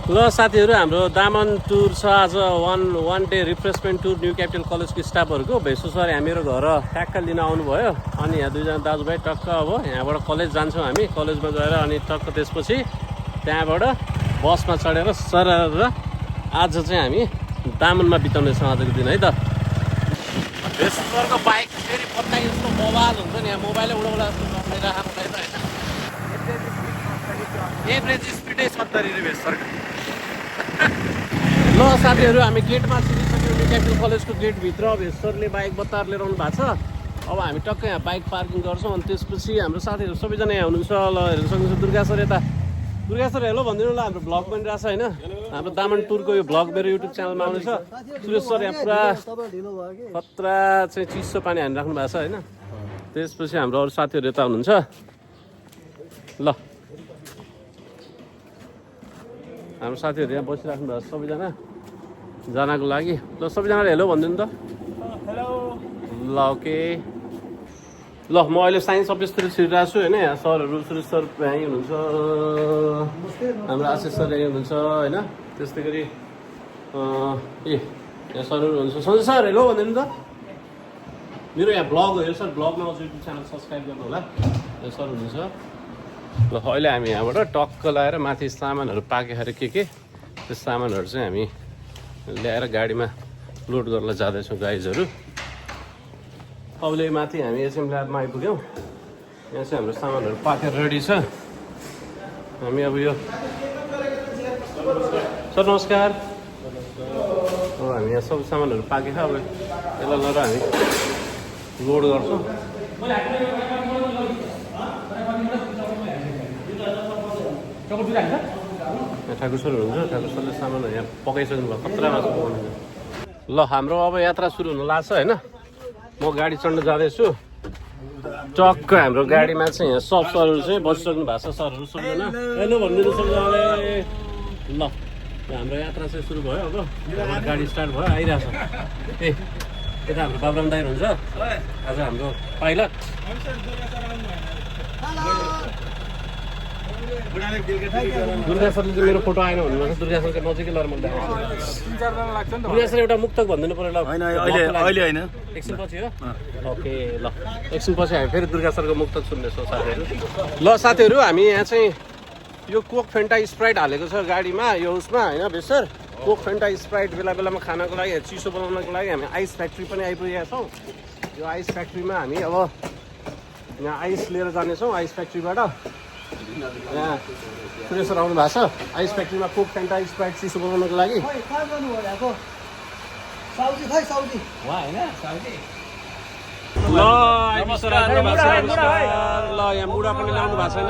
ल साथीहरू हाम्रो दामन टुर छ आज one day refreshment tour new capital कलेजको स्टाफहरूको भेसु सर यहाँ मेरो घर ट्याक्क लिन आउनुभयो अनि यहाँ दुईजना दाजुभाइ टक्क अब यहाँबाट कलेज जान्छौँ हामी कलेजमा गएर अनि टक्क त्यसपछि त्यहाँबाट बसमा चढेर सर आज चाहिँ हामी दामनमा बिताउनेछौँ आजको दिन है त भेसु सरको बाइक फेरि पत्ता जस्तो मोबाइल हुन्छ नि यहाँ मोबाइलै उडाउला जस्तो नपाइरहेको एभरेज स्पिडै 70 रे भेसु सरको ल साथीहरू हामी गेटमा छिरिसक्यौँ न्यू क्यापिटल कलेजको गेटभित्र भेसरले बाइक बत्तार लिएर आउनु भएको छ अब हामी टक्कै यहाँ बाइक पार्किङ गर्छौँ अनि त्यसपछि हाम्रो साथीहरू सबैजना यहाँ हुनुहुन्छ ल हेर्नु सक्नुहुन्छ दुर्गा सर यता दुर्गा सर हेलो भनिदिनु ल हाम्रो भ्लग बनिरहेको छ होइन हाम्रो दामन टुरको यो भ्लग मेरो युट्युब च्यानलमा आउनेछ सुरेश सर यहाँ पुरा खतरा चाहिँ चिसो पानी हानिराख्नु भएको छ होइन त्यसपछि हाम्रो अरू साथीहरू यता हुनुहुन्छ ल हाम्रो साथीहरू यहाँ बसिराख्नु भएको छ सबैजना जानको लागि ल सबैजनाले हेलो भनिदिनु त ल ओके ल म अहिले साइन्स अफिसतिर छिरिरहेको छु होइन यहाँ सरहरू सुरेश सर यहीँ हुनुहुन्छ हाम्रो आशिष सर यहीँ हुनुहुन्छ होइन त्यस्तै गरी यहाँ सरहरू हुनुहुन्छ सञ्जय सर हेलो भनिदिनु त मेरो यहाँ ब्लग हो सर ब्लगमा युट्युब च्यानल सब्सक्राइब गर्नु होला यहाँ सर हुनुहुन्छ ल अहिले हामी यहाँबाट टक्क लगाएर माथि सामानहरू पाकेर के त्यो सामानहरू चाहिँ हामी ल्याएर गाडीमा लोड गरेर जाँदैछौँ गाइजहरू अहिले माथि हामी एसएम ल्याबमा आइपुग्यौँ यहाँ चाहिँ हाम्रो सामानहरू पाकेर रेडी छ हामी अब यो सर नमस्कार अब हामी यहाँ सब सामानहरू पाकेछ अब यसलाई लगेर हामी लोड गर्छौँ ठाकुर सर हुनुहुन्छ ठाकुर सरले सामानहरू यहाँ पकाइसक्नु भयो खतरा मासु पकाउनु ल हाम्रो अब यात्रा सुरु हुन लाग्छ होइन म गाडी चढ्न जाँदैछु टक्क हाम्रो गाडीमा चाहिँ यहाँ सब सरहरू चाहिँ बसिसक्नु भएको छ सरहरू सबैजना हेलो भनिदिनु सबैजनाले ल हाम्रो यात्रा चाहिँ सुरु भयो अब गाडी स्टार्ट भयो आइरहेछ ए यता हाम्रो बाबुराम दाइ हुन्छ आज हाम्रो पाइलट दुर्गा सरले चाहिँ मेरो फोटो आएन भन्नुभएको छ दुर्गा सरको नजिकै लगेर मैले देखाउँछु दुर्गा सर एउटा मुक्तक भनिदिनु पर्यो ल अहिले होइन एकछिन पछि हो ओके ल एकछिन पछि हामी फेरि दुर्गा सरको मुक्तक सुन्नेछौँ साथीहरू ल साथीहरू हामी यहाँ चाहिँ यो कोक फेन्टा स्प्राइट हालेको छ गाडीमा यो उसमा होइन बेसर कोक फेन्टा स्प्राइट बेला बेलामा खानको लागि चिसो बनाउनको लागि हामी आइस फ्याक्ट्री पनि आइपुगेका छौँ यो आइस फ्याक्ट्रीमा हामी अब यहाँ आइस लिएर जानेछौँ आइस फ्याक्ट्रीबाट यहाँ प्रेसर आउनु भएको छ आइस फ्याक्ट्रीमा कोक फेन्टा स्प्राइट चिसो बनाउनको लागि ल यहाँ मुढा पनि ल्याउनु भएको छैन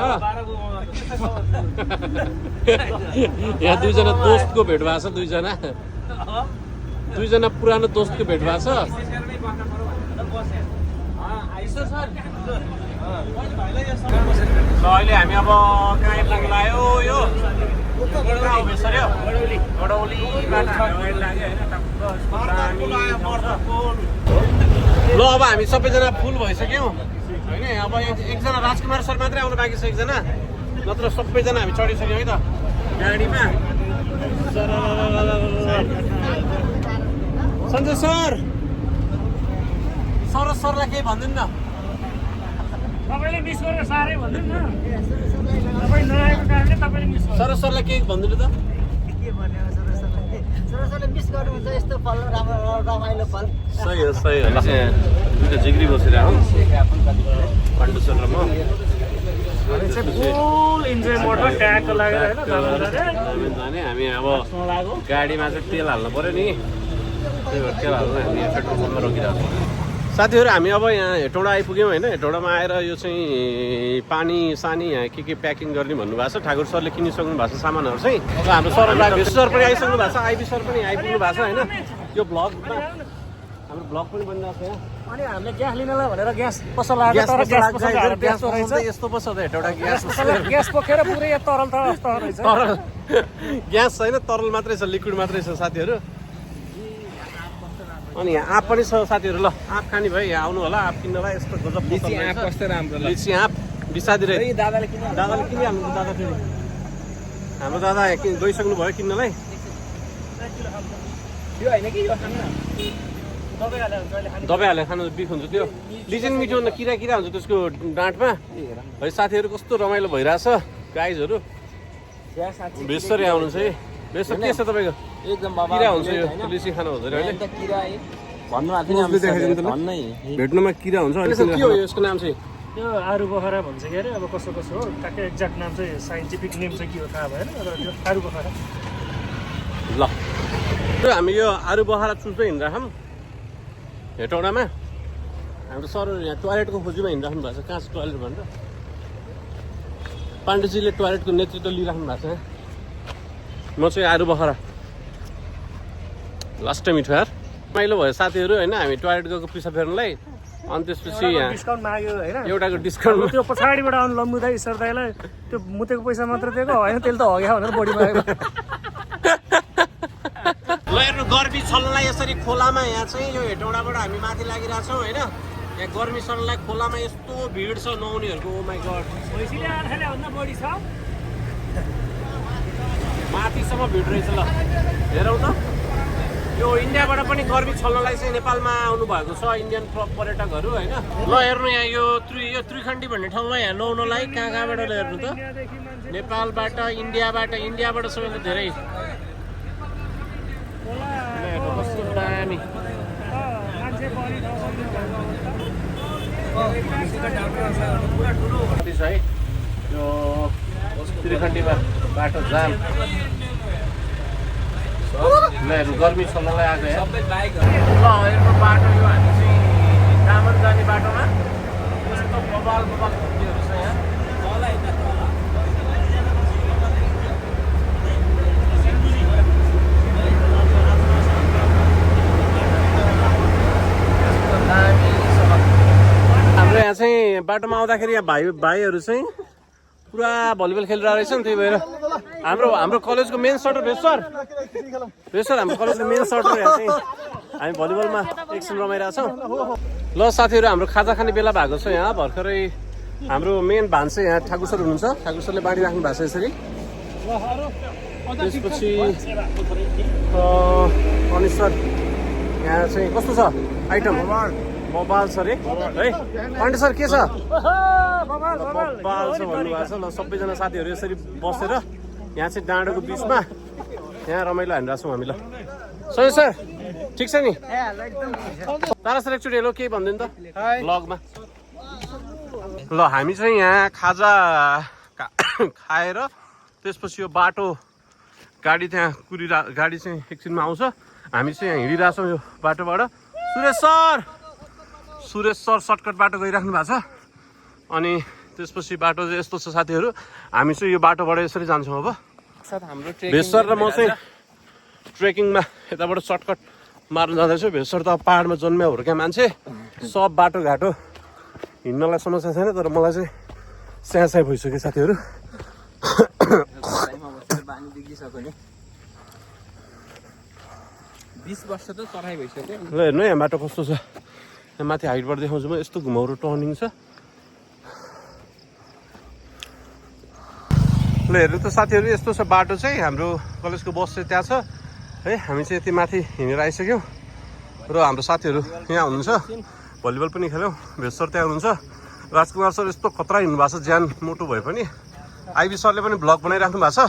यहाँ दुईजना दोस्तको भेट भएको छ दुईजना पुरानो दोस्तको भेट भएको छ ल अहिले हामी अब कहाँ आइपुग्नु लाग्यो यो ल अब हामी सबैजना फुल भइसक्यौँ होइन अब एकजना राजकुमार सर मात्रै आउनु बाँकी छ एकजना नत्र सबैजना हामी चढिसक्यौँ है त गाडीमा सञ्जय सर सरलाई केही भनिदिनु न तपाईले मिस गरेर सारै भन्दिनु न तपाई नआएको कारणले तपाईले मिस गर्नु सरलाई केही भनिदिनु त के भन्ने हो सरले मिस गर्नुहुन्छ यस्तो फल राम्रो रमाइलो फल सही हो ल दुईटा जिग्री बसेर आउँ पाण्डु सर र म फुल इन्जोय मोडमा ट्यागको लागेर हैन जाने हामी अब गाडीमा चाहिँ तेल हाल्नु पर्यो नि त्यही भएर तेल हाल्नु हामी पेट्रोल पम्पमा रोकिरहेको छौँ साथीहरू हामी अब यहाँ हेटौँडा आइपुग्यौँ होइन हेटौँडामा आएर यो चाहिँ पानी सानी यहाँ के प्याकिङ गर्ने भन्नुभएको छ ठाकुर सरले किनिसक्नु भएको छ सामानहरू चाहिँ अब हाम्रो सर भेसु सर पनि आइसक्नु भएको छ आइबी सर पनि आइपुग्नु भएको छ होइन यो ब्लगमा हाम्रो ब्लग पनि बनिरहेको छ यहाँ अनि हामीले ग्यास लिनलाई भनेर ग्यास पसल लाग्यो तर ग्यास रहेछ यस्तो पो छ त हेटौँडा ग्यास पोखेर पुरै तरल रहेछ तरल ग्यास छैन तरल मात्रै छ लिक्विड मात्रै छ साथीहरू अनि यहाँ आँप पनि छ साथीहरू ल आँप खाने भयो यहाँ आउनु होला आँप किन्नलाई यस्तो गजब लिची आँप कस्तो राम्रो लिची आँप बिसादिरे दादाले किनिहाल्नु दादा फेरि हाम्रो दादा गइसक्नु भयो किन्नलाई। यो होइन कि यो खानु न दबाई हालेर हुन्छ अहिले खाने दबाई हालेर खानु बिख हुन्छ त्यो लिजेन मिठो हुँदा किरा किरा हुन्छ त्यसको डाँटमा। है साथीहरू कस्तो रमाइलो भइरहेछ गाइजहरू। बेसरी आउनुहुन्छ है। बेसर के छ तपाईँको? एकदम किरा हुन्छ यो लिची खानु हुँदैन अहिले। किरा भन्नु भएको भन्नै भेट्नुमा किरा हुन्छ। के हो यसको नाम चाहिँ? यो आरु बखरा भन्छ के अरे अब कसो कसो हो ट्याक्कै एक्ज्याक्ट नाम चाहिँ साइन्टिफिक नेम चाहिँ के हो थाहा भएन तर त्यो आरु बखरा। ल हामी यो आरु बखरा चुस्दै हिँडिराखौँ हेटौडामा। हाम्रो सर यहाँ टोयलेटको खोजीमा हिँडिराख्नु भएको छ। कहाँ छ टोयलेट भनेर पाण्डेजीले टोयलेटको नेतृत्व लिइराख्नु भएको छ। म चाहिँ आरु बखरा लास्ट टाइम मिठो यार रमाइलो भयो साथीहरू होइन। हामी टोयलेट गएको पिसा फेर्नुलाई अनि त्यसपछि यहाँ डिस्काउन्ट माग्यो होइन एउटाको डिस्काउन्ट त्यो पछाडिबाट आउनु लम्बुदाई सरदाईलाई त्यो मुतेको पैसा मात्र दिएको होइन त्यसले त हग्या भनेर बढी मागेको। ल हेर्नु गर्मी छल्नलाई यसरी खोलामा यहाँ चाहिँ यो हेटौडाबाट हामी माथि लागिरहेछौँ होइन। यहाँ गर्मी छल्नलाई खोलामा यस्तो भिड छ नुहाउनेहरूको। ओ माई गड भैँसीले आँखाले बढी छ माथिसम्म भिड रहेछ। ल हेरौँ त यो इन्डियाबाट पनि गर्मी छल्नलाई चाहिँ नेपालमा आउनु भएको छ इन्डियन पर्यटकहरू होइन। ल हेर्नु यहाँ यो त्रिखण्डी भन्ने ठाउँमा यहाँ नुहाउनलाई कहाँ कहाँबाट हेर्नु त नेपालबाट इन्डियाबाट सबैभन्दा धेरै कस्तो दामी छ है यो त्रिखण्डीमा बाटो जाम। ल हेर्नु गर्मी छल्नलाई आएको यहाँ। ल हेर्नु बाटो यो हामी चाहिँ दामन जाने बाटोमा यस्तो बबाल कुर्तीहरू छ यहाँ। हाम्रो यहाँ चाहिँ बाटोमा आउँदाखेरि यहाँ भाइहरू चाहिँ पुरा भलिबल खेलिरहेको रहेछ नि। त्यही भएर हाम्रो कलेजको मेन सटर भेसर हाम्रो कलेजको मेन सटर यहाँ चाहिँ हामी भलिबलमा एकछिन रमाइरहेछौँ। ल साथीहरू हाम्रो खाजा खाने बेला भएको छ यहाँ भर्खरै। हाम्रो मेन भान चाहिँ यहाँ ठाकुर सर हुनुहुन्छ। ठाकुर सरले बाँडिराख्नु भएको छ यसरी। त्यसपछि अनिस सर यहाँ चाहिँ कस्तो छ आइटम? बबाल छ अरे है पाण्डे सर के छ? बबाल छ भन्नुभएको छ। ल सबैजना साथीहरू यसरी बसेर यहाँ चाहिँ डाँडोको बिचमा यहाँ रमाइलो हानिरहेको छौँ हामी। ल सही सर ठिक छ नि? तारा सर एकचोटि हेलो केही भनिदिनु त ब्लगमा। ल हामी चाहिँ यहाँ खाजा खाएर त्यसपछि यो बाटो गाडी त्यहाँ गाडी चाहिँ एकछिनमा आउँछ। हामी चाहिँ यहाँ हिँडिरहेछौँ यो बाटोबाट। सुरेश सर सर्टकट बाटो गइराख्नु भएको छ। अनि त्यसपछि बाटो चाहिँ यस्तो छ साथीहरू। हामी चाहिँ यो बाटोबाट यसरी जान्छौँ अब। हाम्रो भेसर र म चाहिँ ट्रेकिङमा यताबाट सर्टकट मार्नु जाँदैछु। भेसर त पाहाडमा जन्मिया हुर्क्या मान्छे सब बाटोघाटो हिँड्नलाई समस्या छैन तर मलाई चाहिँ स्याहाइ भइसक्यो साथीहरू। बानी बिग्रिसक्यो नि 20 वर्ष त चढाइ भइसक्यो। ल हेर्नु यहाँ बाटो कस्तो छ। यहाँ माथि हाइटबाट देखाउँछु म। यस्तो घुमाउरो टर्निङ छ। ल हेर्नु त साथीहरू यस्तो छ बाटो चाहिँ। हाम्रो कलेजको बस चाहिँ त्यहाँ छ है। हामी चाहिँ यति माथि हिँडेर आइसक्यौँ र हाम्रो साथीहरू यहाँ हुनुहुन्छ। भलिबल पनि खेल्यौँ। भेज सर त्यहाँ हुनुहुन्छ। राजकुमार सर यस्तो खतरा हिँड्नु भएको छ ज्यान मोटो भए पनि। आइबी सरले पनि भ्लग बनाइराख्नु भएको छ।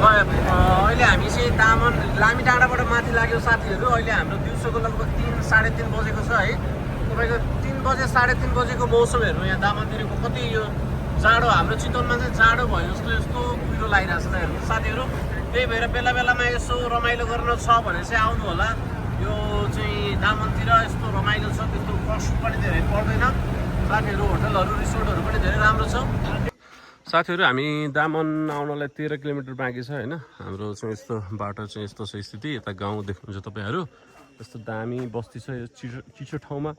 अहिले हामी चाहिँ दामन लामी डाँडाबाट माथि लाग्यो साथीहरू। अहिले हाम्रो दिउँसोको लगभग 3-3:30 बजेको छ है। तपाईँको 3 बजे 3:30 बजेको मौसम हेर्नु यहाँ दामनतिरको कति यो जाडो। हाम्रो चितवनमा चाहिँ जाडो भयो जस्तो यस्तो कुहिरो लागिरहेको छ हेर्नु साथीहरू। त्यही भएर बेला बेलामा यसो रमाइलो गर्न छ भने चाहिँ आउनु होला। यो चाहिँ दामनतिर यस्तो रमाइलो छ। त्यस्तो कस्ट पनि धेरै पर्दैन साथीहरू। होटलहरू रिसोर्टहरू पनि धेरै राम्रो छ साथीहरू। हामी दामन आउनलाई 13 किलोमिटर बाँकी छ होइन। हाम्रो चाहिँ यस्तो बाटो चाहिँ यस्तो छ स्थिति। यता गाउँ देख्नुहुन्छ तपाईँहरू। यस्तो दामी बस्ती छ। यो चिसो ठाउँमा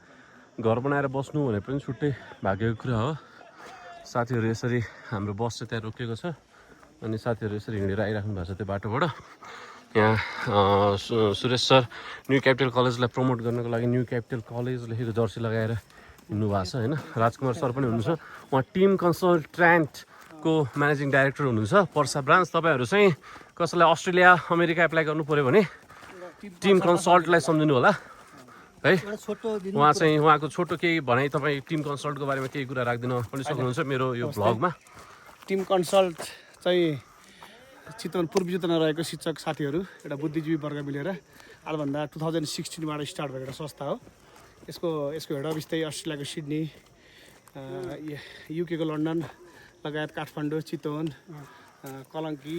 घर बनाएर बस्नु भने पनि छुट्टै भाग्यको कुरा हो साथीहरू। यसरी हाम्रो बस चाहिँ त्यहाँ रोकेको छ अनि साथीहरू यसरी हिँडेर आइराख्नु भएको छ त्यो बाटोबाट। यहाँ सुरेश सर न्यू क्यापिटल कलेजलाई प्रमोट गर्नको लागि न्यू क्यापिटल कलेज लेखेको जर्सी लगाएर हिँड्नु भएको छ होइन। राजकुमार सर पनि हुनुहुन्छ। उहाँ टिम कन्सल्ट्यान्ट को म्यानेजिङ डाइरेक्टर हुनुहुन्छ पर्सा ब्रान्च। तपाईँहरू चाहिँ कसैलाई अस्ट्रेलिया अमेरिका एप्लाई गर्नु पऱ्यो भने टिम कन्सल्टलाई सम्झिनु होला है। उहाँ चाहिँ उहाँको छोटो केही भनाइ तपाईँ टिम कन्सल्टको बारेमा केही कुरा राखिदिनु पनि सक्नुहुन्छ मेरो यो भ्लगमा। टिम कन्सल्ट चाहिँ चितवन पूर्वी चितवनमा रहेको शिक्षक साथीहरू एउटा बुद्धिजीवी वर्ग मिलेर आजभन्दा 2016बाट स्टार्ट भएको एउटा संस्था हो। यसको हेड अफिस चाहिँ अस्ट्रेलियाको सिडनी, युकेको लन्डन लगायत काठमाडौँ, चितवन, कलङ्की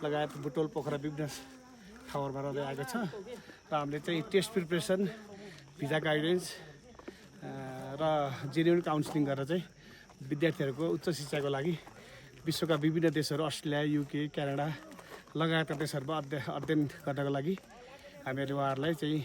लगायत बुटोल, पोखरा विभिन्न ठाउँहरूमा रहँदै आएको छ। र हामीले चाहिँ टेस्ट प्रिपरेसन, भिजा गाइडेन्स र जेन्युन काउन्सिलिङ गरेर चाहिँ विद्यार्थीहरूको उच्च शिक्षाको लागि विश्वका विभिन्न देशहरू अस्ट्रेलिया, युके, क्यानाडा लगायतका देशहरूमा अध्ययन गर्नको लागि हामीहरूले उहाँहरूलाई चाहिँ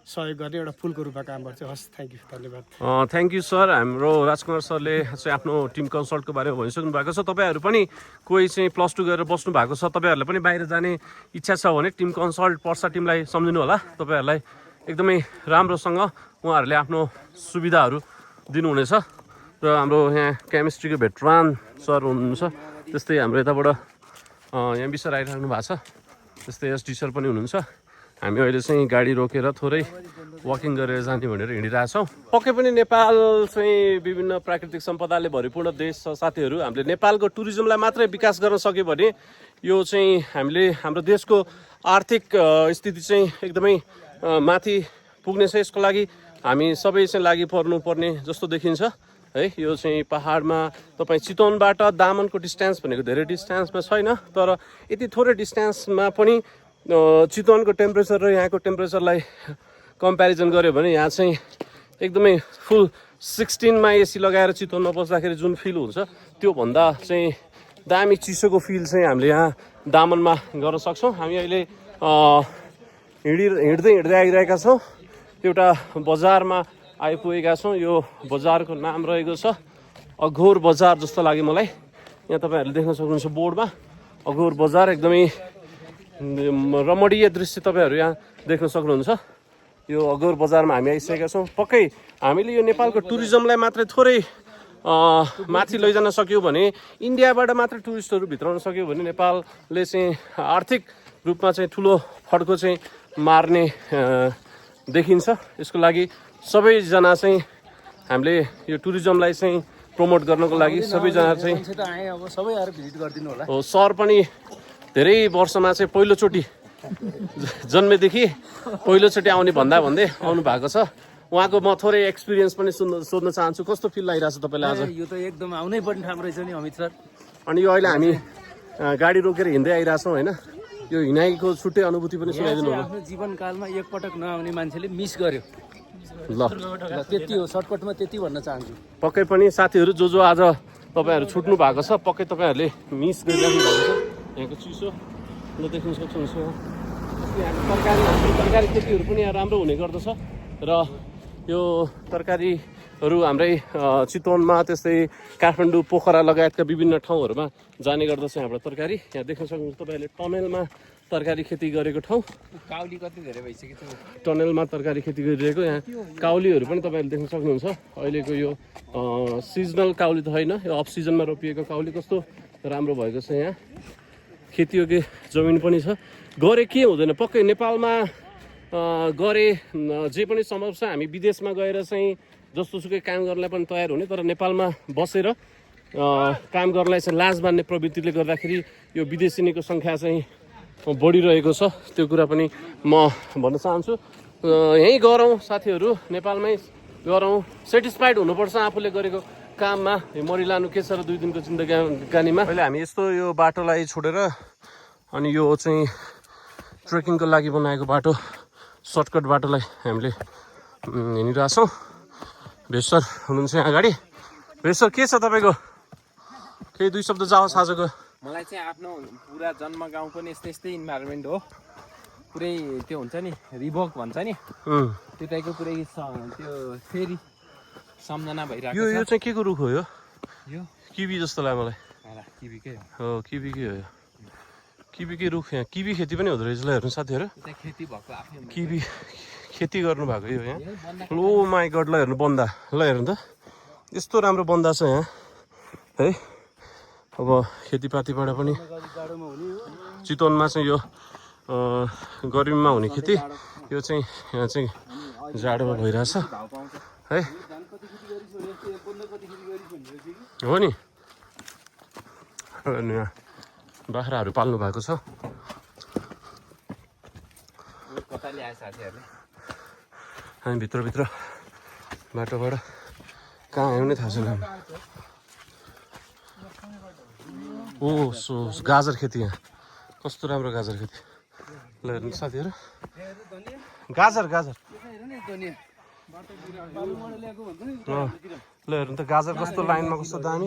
सहयोग गर्ने एउटा पुलको रूपमा काम गर्छ। हस्, थ्याङ्क यू, धन्यवाद। Thank you sir. हाम्रो राजकुमार सरले चाहिँ आफ्नो टिम कन्सल्टको बारेमा भनिसक्नु भएको छ। तपाईँहरू पनि कोही चाहिँ +2 गरेर बस्नु भएको छ, तपाईँहरूलाई पनि बाहिर जाने इच्छा छ भने टिम कन्सल्ट पर्सा टिमलाई सम्झिनु होला। तपाईँहरूलाई एकदमै राम्रोसँग उहाँहरूले आफ्नो सुविधाहरू दिनुहुनेछ। र हाम्रो यहाँ केमिस्ट्रीको भेटरान सर हुनुहुन्छ, त्यस्तै हाम्रो यताबाट यहाँ बिसर आइराख्नु भएको छ, त्यस्तै एसडी सर पनि हुनुहुन्छ। हामी अहिले चाहिँ गाडी रोकेर थोरै वकिङ गरेर जाने भनेर हिँडिरहेछौँ। पक्कै पनि नेपाल चाहिँ विभिन्न प्राकृतिक सम्पदाले भरिपूर्ण देश छ साथीहरू। हामीले नेपालको टुरिज्मलाई मात्रै विकास गर्न सक्यो भने यो चाहिँ हामीले हाम्रो देशको आर्थिक स्थिति चाहिँ एकदमै माथि पुग्नेछ। यसको लागि हामी सबै चाहिँ लागि पर्नुपर्ने जस्तो देखिन्छ है। यो चाहिँ पहाडमा तपाईँ चितवनबाट दामनको डिस्टेन्स भनेको धेरै डिस्टेन्समा छैन, तर यति थोरै डिस्टेन्समा पनि चितवनको टेम्परेचर र यहाँको टेम्परेचरलाई कम्पेरिजन गऱ्यो भने यहाँ चाहिँ एकदमै फुल 16मा एसी लगाएर चितवनमा बस्दाखेरि जुन फिल हुन्छ त्योभन्दा चाहिँ दामी चिसोको फिल चाहिँ हामीले यहाँ दामनमा गर्न सक्छौँ। हामी अहिले हिँड्दै आइरहेका छौँ। एउटा बजारमा आइपुगेका छौँ। यो बजारको नाम रहेको छ अघोर बजार जस्तो लाग्यो मलाई। यहाँ तपाईँहरूले देख्न सक्नुहुन्छ बोर्डमा अघोर बजार। एकदमै रमणीय दृश्य तपाईँहरू यहाँ देख्न सक्नुहुन्छ। यो अघोर बजारमा हामी आइसकेका छौँ। पक्कै हामीले यो नेपालको टुरिज्मलाई मात्रै थोरै माथि लैजान सक्यौँ भने, इन्डियाबाट मात्रै टुरिस्टहरू भित्राउन सक्यो भने नेपालले चाहिँ आर्थिक रूपमा चाहिँ ठुलो फड्को चाहिँ मार्ने देखिन्छ। यसको लागि सबैजना चाहिँ हामीले यो टुरिज्मलाई चाहिँ प्रमोट गर्नको लागि सबैजना चाहिँ सबै आएर भिजिट गरिदिनु होला। सर पनि धेरै वर्षमा चाहिँ पहिलोचोटि जन्मेदेखि पहिलोचोटि आउने भन्दै आउनु भएको छ। उहाँको म थोरै एक्सपिरियन्स पनि सोध्न चाहन्छु। कस्तो फिल लागिरहेको छ तपाईँलाई आज? यो त एकदम आउनै पर्ने ठाउँ रहेछ नि अमित सर। अनि यो अहिले हामी गाडी रोकेर हिँड्दै आइरहेछौँ होइन, यो हिँडाइको छुट्टै अनुभूति पनि सुनाइदिनु होला। आफ्नो जीवनकालमा एकपटक नआउने मान्छेले मिस गर्यो। ल त्यति हो, सर्टकटमा त्यति भन्न चाहन्छु। पक्कै पनि साथीहरू जो आज तपाईँहरू छुट्नु भएको छ, पक्कै तपाईँहरूले मिस गरिराख्नु भएको छ। यहाँको चिसो ल देख्न सक्नुहुन्छ। तरकारी खेतीहरू पनि यहाँ राम्रो हुने गर्दछ र यो तरकारीहरू हाम्रै चितवनमा त्यस्तै काठमाडौँ, पोखरा लगायतका विभिन्न ठाउँहरूमा जाने गर्दछ हाम्रो तरकारी। यहाँ देख्न सक्नुहुन्छ तपाईँहरूले टनेलमा तरकारी खेती गरेको ठाउँ। काउली कति धेरै भइसकेको छ। टनेलमा तरकारी खेती गरिरहेको यहाँ काउलीहरू पनि तपाईँहरूले देख्न सक्नुहुन्छ। अहिलेको यो सिजनल काउली त होइन, यो अफ सिजनमा रोपिएको काउली कस्तो राम्रो भएको छ। यहाँ खेतीयोग्य जमिन पनि छ। गरे के हुँदैन, पक्कै नेपालमा गरे जे पनि सम्भव छ। हामी विदेशमा गएर चाहिँ जस्तोसुकै काम गर्नलाई पनि तयार हुने, तर नेपालमा बसेर काम गर्नलाई चाहिँ लाज मान्ने प्रवृत्तिले गर्दाखेरि यो विदेशिनीको सङ्ख्या चाहिँ बढिरहेको छ। त्यो कुरा पनि म भन्न चाहन्छु। यहीँ गरौँ साथीहरू, नेपालमै गरौँ। सेटिस्फाइड हुनुपर्छ आफूले गरेको काममा। मरिलानु के छ र 2 दिनको जिन्दगानीमा। अहिले हामी यस्तो यो बाटोलाई छोडेर अनि यो चाहिँ ट्रेकिङको लागि बनाएको बाटो, सर्टकट बाटोलाई हामीले हिँडिरहेछौँ। भेसर हुनुहुन्छ यहाँ अगाडि। भेसर के छ तपाईँको? केही 2 शब्द जाओस् आजको। मलाई चाहिँ आफ्नो पुरा जन्म गाउँ पनि यस्तै इन्भाइरोमेन्ट हो। पुरै त्यो हुन्छ नि, रिभोक भन्छ नि, त्यो टाइपको पुरै त्यो फेरि सम्झना भइरहेको छ। यो चाहिँ के को रुख हो? यो किवी जस्तो लाग्यो मलाई। किवीकै हो, किवीकै हो। किवीकै रुख। यहाँ किवी खेती पनि हुँदो रहेछ। ल हेर्नु साथीहरू, खेती भएको आफ्नो किवी खेती गर्नु भएको यो यहाँ। लो माई गड, ल हेर्नु बन्दा। ल हेर्नु त, यस्तो राम्रो बन्दा छ यहाँ है। अब खेतीपातीबाट पनि चितवनमा चाहिँ यो गर्मीमा हुने खेती यो चाहिँ यहाँ चाहिँ जाडोमा भइरहेछ है हो नि यहाँ बाख्राहरू पाल्नु भएको छ हामी भित्रभित्र बाटोबाट कहाँ आयो नि थाहा छैन ओ सो गाजर खेती यहाँ कस्तो राम्रो गाजर खेती ल हेर्नु साथीहरू गाजर गाजर ल हेर्नु त गाजर कस्तो लाइनमा कस्तो दामी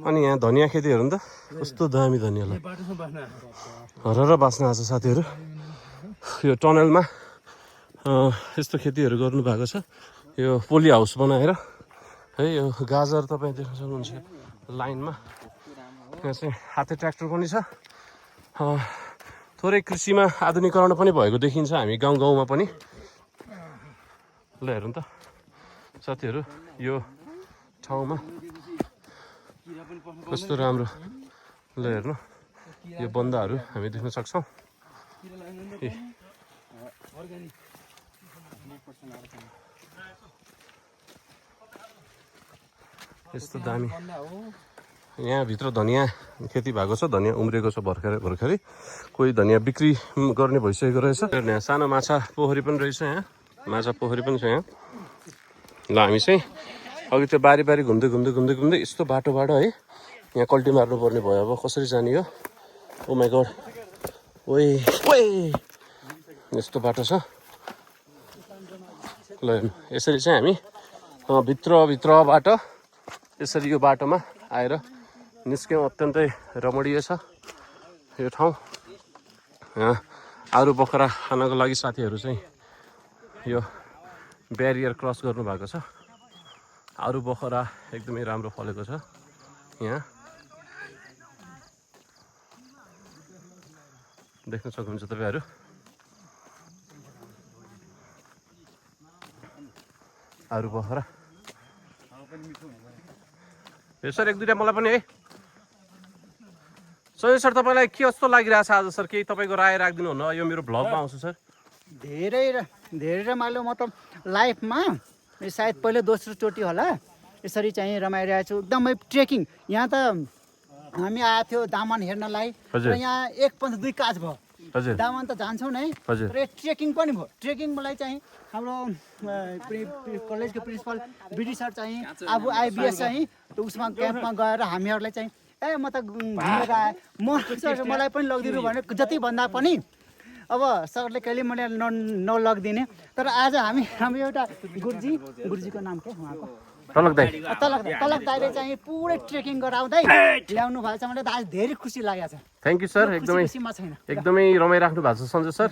अनि यहाँ धनियाँ खेती हेर्नु त कस्तो दामी धनियाँ ल हर बाँच्न आएको छ साथीहरू यो टनलमा यस्तो खेतीहरू गर्नु भएको छ यो पोली हाउस बनाएर है यो गाजर तपाईँ देख्न सक्नुहुन्छ लाइनमा यहाँ चाहिँ हाते ट्र्याक्टर पनि छ थोरै कृषिमा आधुनिकरण पनि भएको देखिन्छ हामी गाउँ गाउँमा पनि ल हेर्नु त साथीहरू यो ठाउँमा कस्तो राम्रो ल हेर्नु यो बन्दाहरू हामी देख्न सक्छौँ यस्तो दामी यहाँभित्र धनियाँ खेती भएको छ धनियाँ उम्रेको छ भर्खरै कोही धनियाँ बिक्री गर्ने भइसकेको रहेछ यहाँ सानो माछा पोखरी पनि रहेछ यहाँ माछा पोखरी पनि छ यहाँ ल हामी चाहिँ अघि त्यो बारी घुम्दै यस्तो बाटोबाट है यहाँ कल्टी मार्नुपर्ने भयो अब कसरी जाने हो ओ माई गड ओए यस्तो बाटो छ ल यसरी चाहिँ हामी भित्रबाट यसरी यो बाटोमा आएर निस्क्यौँ अत्यन्तै रमणीय छ यो ठाउँ यहाँ आरू बखरा खानको लागि साथीहरू चाहिँ यो ब्यारियर क्रस गर्नु भएको छ आरू बखरा एकदमै राम्रो फलेको छ यहाँ देख्न सक्नुहुन्छ तपाईँहरू आरू बखरा सर एक दुईवटा मलाई पनि है सर तपाईँलाई के जस्तो लागिरहेछ आज सर केही तपाईँको राय राखिदिनु हुन यो मेरो भ्लगमा आउँछ सर धेरै रमाइलो म त लाइफमा सायद पहिलो दोस्रो चोटि होला यसरी चाहिँ रमाइरहेको छु एकदमै ट्रेकिङ यहाँ त हामी आएको थियो दामन हेर्नलाई र यहाँ 1.2 काज भयो दामन त जान्छौँ नै र ट्रेकिङ पनि भयो ट्रेकिङ मलाई चाहिँ हाम्रो कलेजको प्रिन्सिपल बिडी सर चाहिँ अब आइबिएस चाहिँ उसमा क्याम्पमा गएर हामीहरूलाई चाहिँ म त घुमेर आएँ मलाई पनि लगिदिनु भने जति भन्दा पनि अब सरले कहिले मैले नलगिदिने तर आज हामी एउटा गुरुजीको नाम के उहाँको तलक दाइले चाहिँ पुरै ट्रेकिङ गराउँदै ल्याउनु भएको छ मलाई आज धेरै खुसी लागेको छ थ्याङ्क यू सर एकदमै रमाइराख्नु भएको छ सञ्जय सर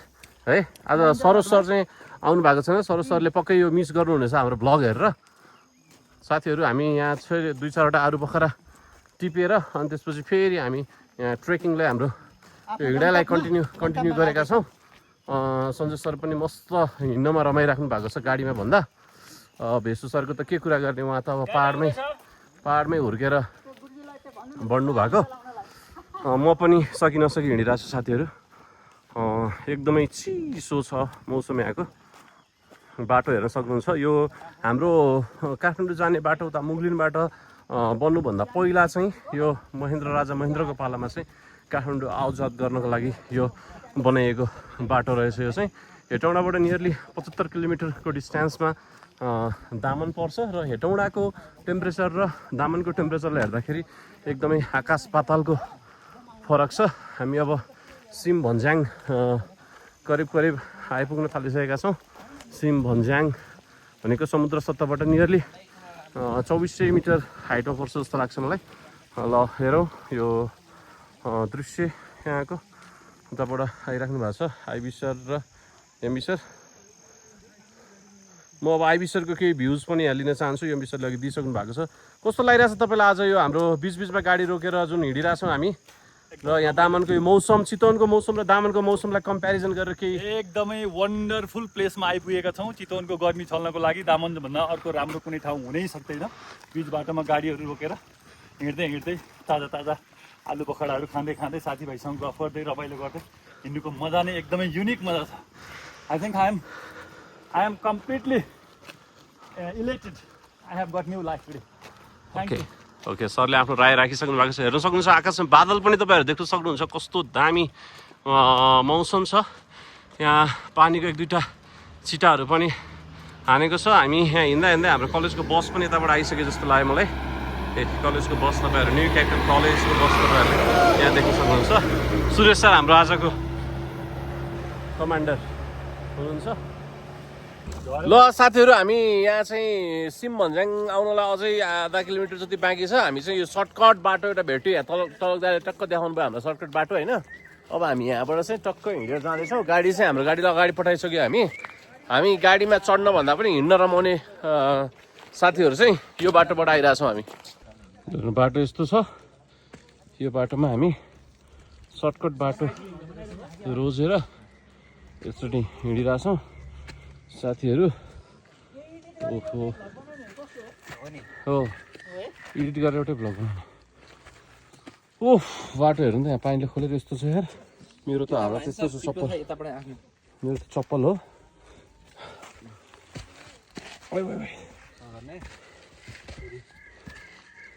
है आज सरोज सर चाहिँ आउनु भएको छैन सरोज सरले पक्कै यो मिस गर्नुहुनेछ हाम्रो भ्लग हेरेर साथीहरू हामी यहाँ 2-4वटा आरू बखरा टिपेर अनि त्यसपछि फेरि हामी यहाँ ट्रेकिङलाई हाम्रो हिँडाइलाई कन्टिन्यू गरेका छौँ सञ्जय सर पनि मस्त हिँड्नमा रमाइराख्नु भएको छ गाडीमा भन्दा भेसु सरको त के कुरा गर्ने उहाँ त अब पाहाडमै हुर्केर बढ्नु भएको म पनि सकि नसकी हिँडिरहेको छु साथीहरू एकदमै चिसो छ मौसम यहाँको बाटो हेर्न सक्नुहुन्छ यो हाम्रो काठमाडौँ जाने बाटो उता मुगलिनबाट बन्नुभन्दा पहिला चाहिँ यो राजा महेन्द्रको पालामा चाहिँ काठमाडौँ आउजात गर्नको लागि यो बनाइएको बाटो रहेछ यो चाहिँ हेटौँडाबाट नियरली 75 किलोमिटरको डिस्टेन्समा दामन पर्छ र हेटौँडाको टेम्परेचर र दामनको टेम्परेचरलाई हेर्दाखेरि एकदमै आकाश पातालको फरक छ हामी अब सिम भन्ज्याङ करिब आइपुग्न थालिसकेका छौँ सिम भन्ज्याङ भनेको समुद्र सतहबाट नियरली 2400 मिटर हाइटमा पर्छ जस्तो लाग्छ मलाई ल हेरौँ यो दृश्य यहाँको उताबाट आइराख्नु भएको छ आइबी सर र एमबी सर म अब आइबी सरको केही भ्युज पनि यहाँ लिन चाहन्छु एमबी सरले अघि दिइसक्नु भएको छ कस्तो लागिरहेछ तपाईँलाई आज यो हाम्रो बिचमा गाडी रोकेर जुन हिँडिरहेछौँ हामी र यहाँ दामनको यो मौसम चितवनको मौसम र दामनको मौसमलाई कम्पेरिजन गरेर केही एकदमै वन्डरफुल प्लेसमा आइपुगेका छौँ चितवनको गर्मी छल्नको लागि दामनभन्दा अर्को राम्रो कुनै ठाउँ हुनै सक्दैन बिच बाटोमा गाडीहरू रोकेर हिँड्दै ताजा आलु बखडाहरू खाँदै खाँदै साथीभाइसँग गफ गर्दै रमाइलो गर्दै हिँड्नुको मजा नै एकदमै युनिक मजा छ। I think I am completely elected. I have got new life today. Thank you. Okay, सरले आफ्नो राय राखिसक्नु भएको छ। हेर्न सक्नुहुन्छ आकाशमा बादल पनि तपाईँहरू देख्न सक्नुहुन्छ, कस्तो दामी मौसम छ। यहाँ पानीको एक दुईवटा छिटाहरू पनि हानेको छ। हामी यहाँ हिँड्दा हिँड्दै हाम्रो कलेजको बस पनि यताबाट आइसक्यो जस्तो लाग्यो मलाई। कलेजको बस तपाईँहरू न्यू क्यापिटल कलेजको बस तपाईँहरूले यहाँ देख्न सक्नुहुन्छ। सुरेश सर हाम्रो आजको कमान्डर हुनुहुन्छ। ल साथीहरू, हामी यहाँ चाहिँ सिम भन्ज्याङ आउनलाई अझै आधा किलोमिटर जति बाँकी छ। हामी चाहिँ यो सर्टकट बाटो एउटा भेट्यो। यहाँ तलकदाले टक्क देखाउनु भयो हाम्रो सर्टकट बाटो होइन। अब हामी यहाँबाट चाहिँ टक्क हिँडेर जाँदैछौँ। गाडी चाहिँ हाम्रो गाडीलाई अगाडि पठाइसक्यो। हामी गाडीमा चढ्न भन्दा पनि हिँड्न रमाउने साथीहरू चाहिँ यो बाटोबाट आइरहेछौँ हामी। बाटो यस्तो छ। यो बाटोमा हामी सर्टकट बाटो रोजेर यसरी हिँडिरहेछौँ साथीहरू। ओहो हो, एडिट गरेर एउटै भ्लग बनाउने। ओह, बाटो हेर्नु त यहाँ पानीले खोलेर यस्तो छ यार। मेरो त हालत यस्तो छ, चप्पल मेरो त चप्पल हो।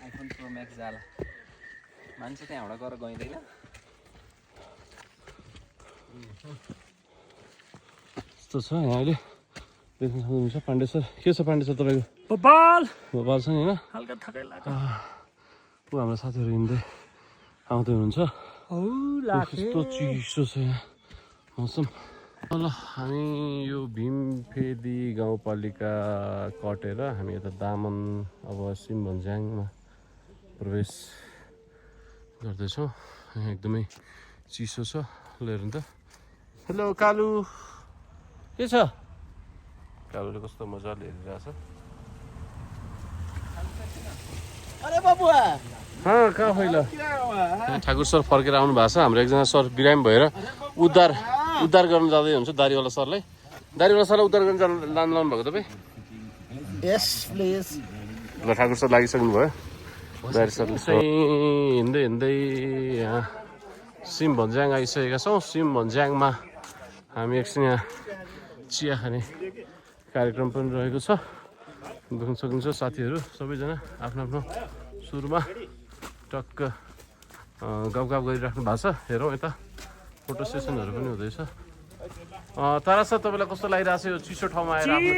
आइफोन प्रो म्याक्स जाला मान्छे त्यहाँबाट गएर गइँदैन। यस्तो छ यहाँ अहिले देख्न सक्नुहुन्छ। पाण्डे सर के छ? पाण्डे सर तपाईँको भोपाल छ नि होइन? हल्का थकाइ लाग्छ। ऊ हाम्रो साथीहरू हिँड्दै आउँदै हुनुहुन्छ। कस्तो चिसो छ यहाँ मौसम। ल हामी यो भीमफेदी गाउँपालिका कटेर हामी यता दामन अब सिम भन्ज्याङमा प्रवेश गर्दैछौँ। यहाँ एकदमै चिसो छ। ल हेर्नु त। हेलो कालु, के छ? कालुले कस्तो मजाले हेरिरहेछ। अरे बाबुआ कहाँ खै ल? ठाकुर सर फर्केर आउनु भएको छ। हाम्रो एकजना सर बिरामी भएर उद्धार गर्न जाँदै हुन्छ दारीवाला सरलाई। दारीवाला सरलाई उद्धार गर्न लानु भएको तपाईँ? यस प्लिज। ल ठाकुर सर लागिसक्नु भयो। दारी सरले हिँड्दै हिँड्दै यहाँ सिम भन्ज्याङ आइसकेका छौँ। सिम भन्ज्याङमा हामी एकछिन यहाँ चिया खाने कार्यक्रम पनि रहेको छ। देख्न सक्नुहुन्छ साथीहरू सबैजना आफ्नो आफ्नो सुरुमा टक्क गफ गरिराख्नु भएको छ। हेरौँ यता फोटो सेसनहरू पनि हुँदैछ। तारा सर तपाईँलाई कस्तो लागिरहेको छ यो चिसो ठाउँमा आएर? आफ्नो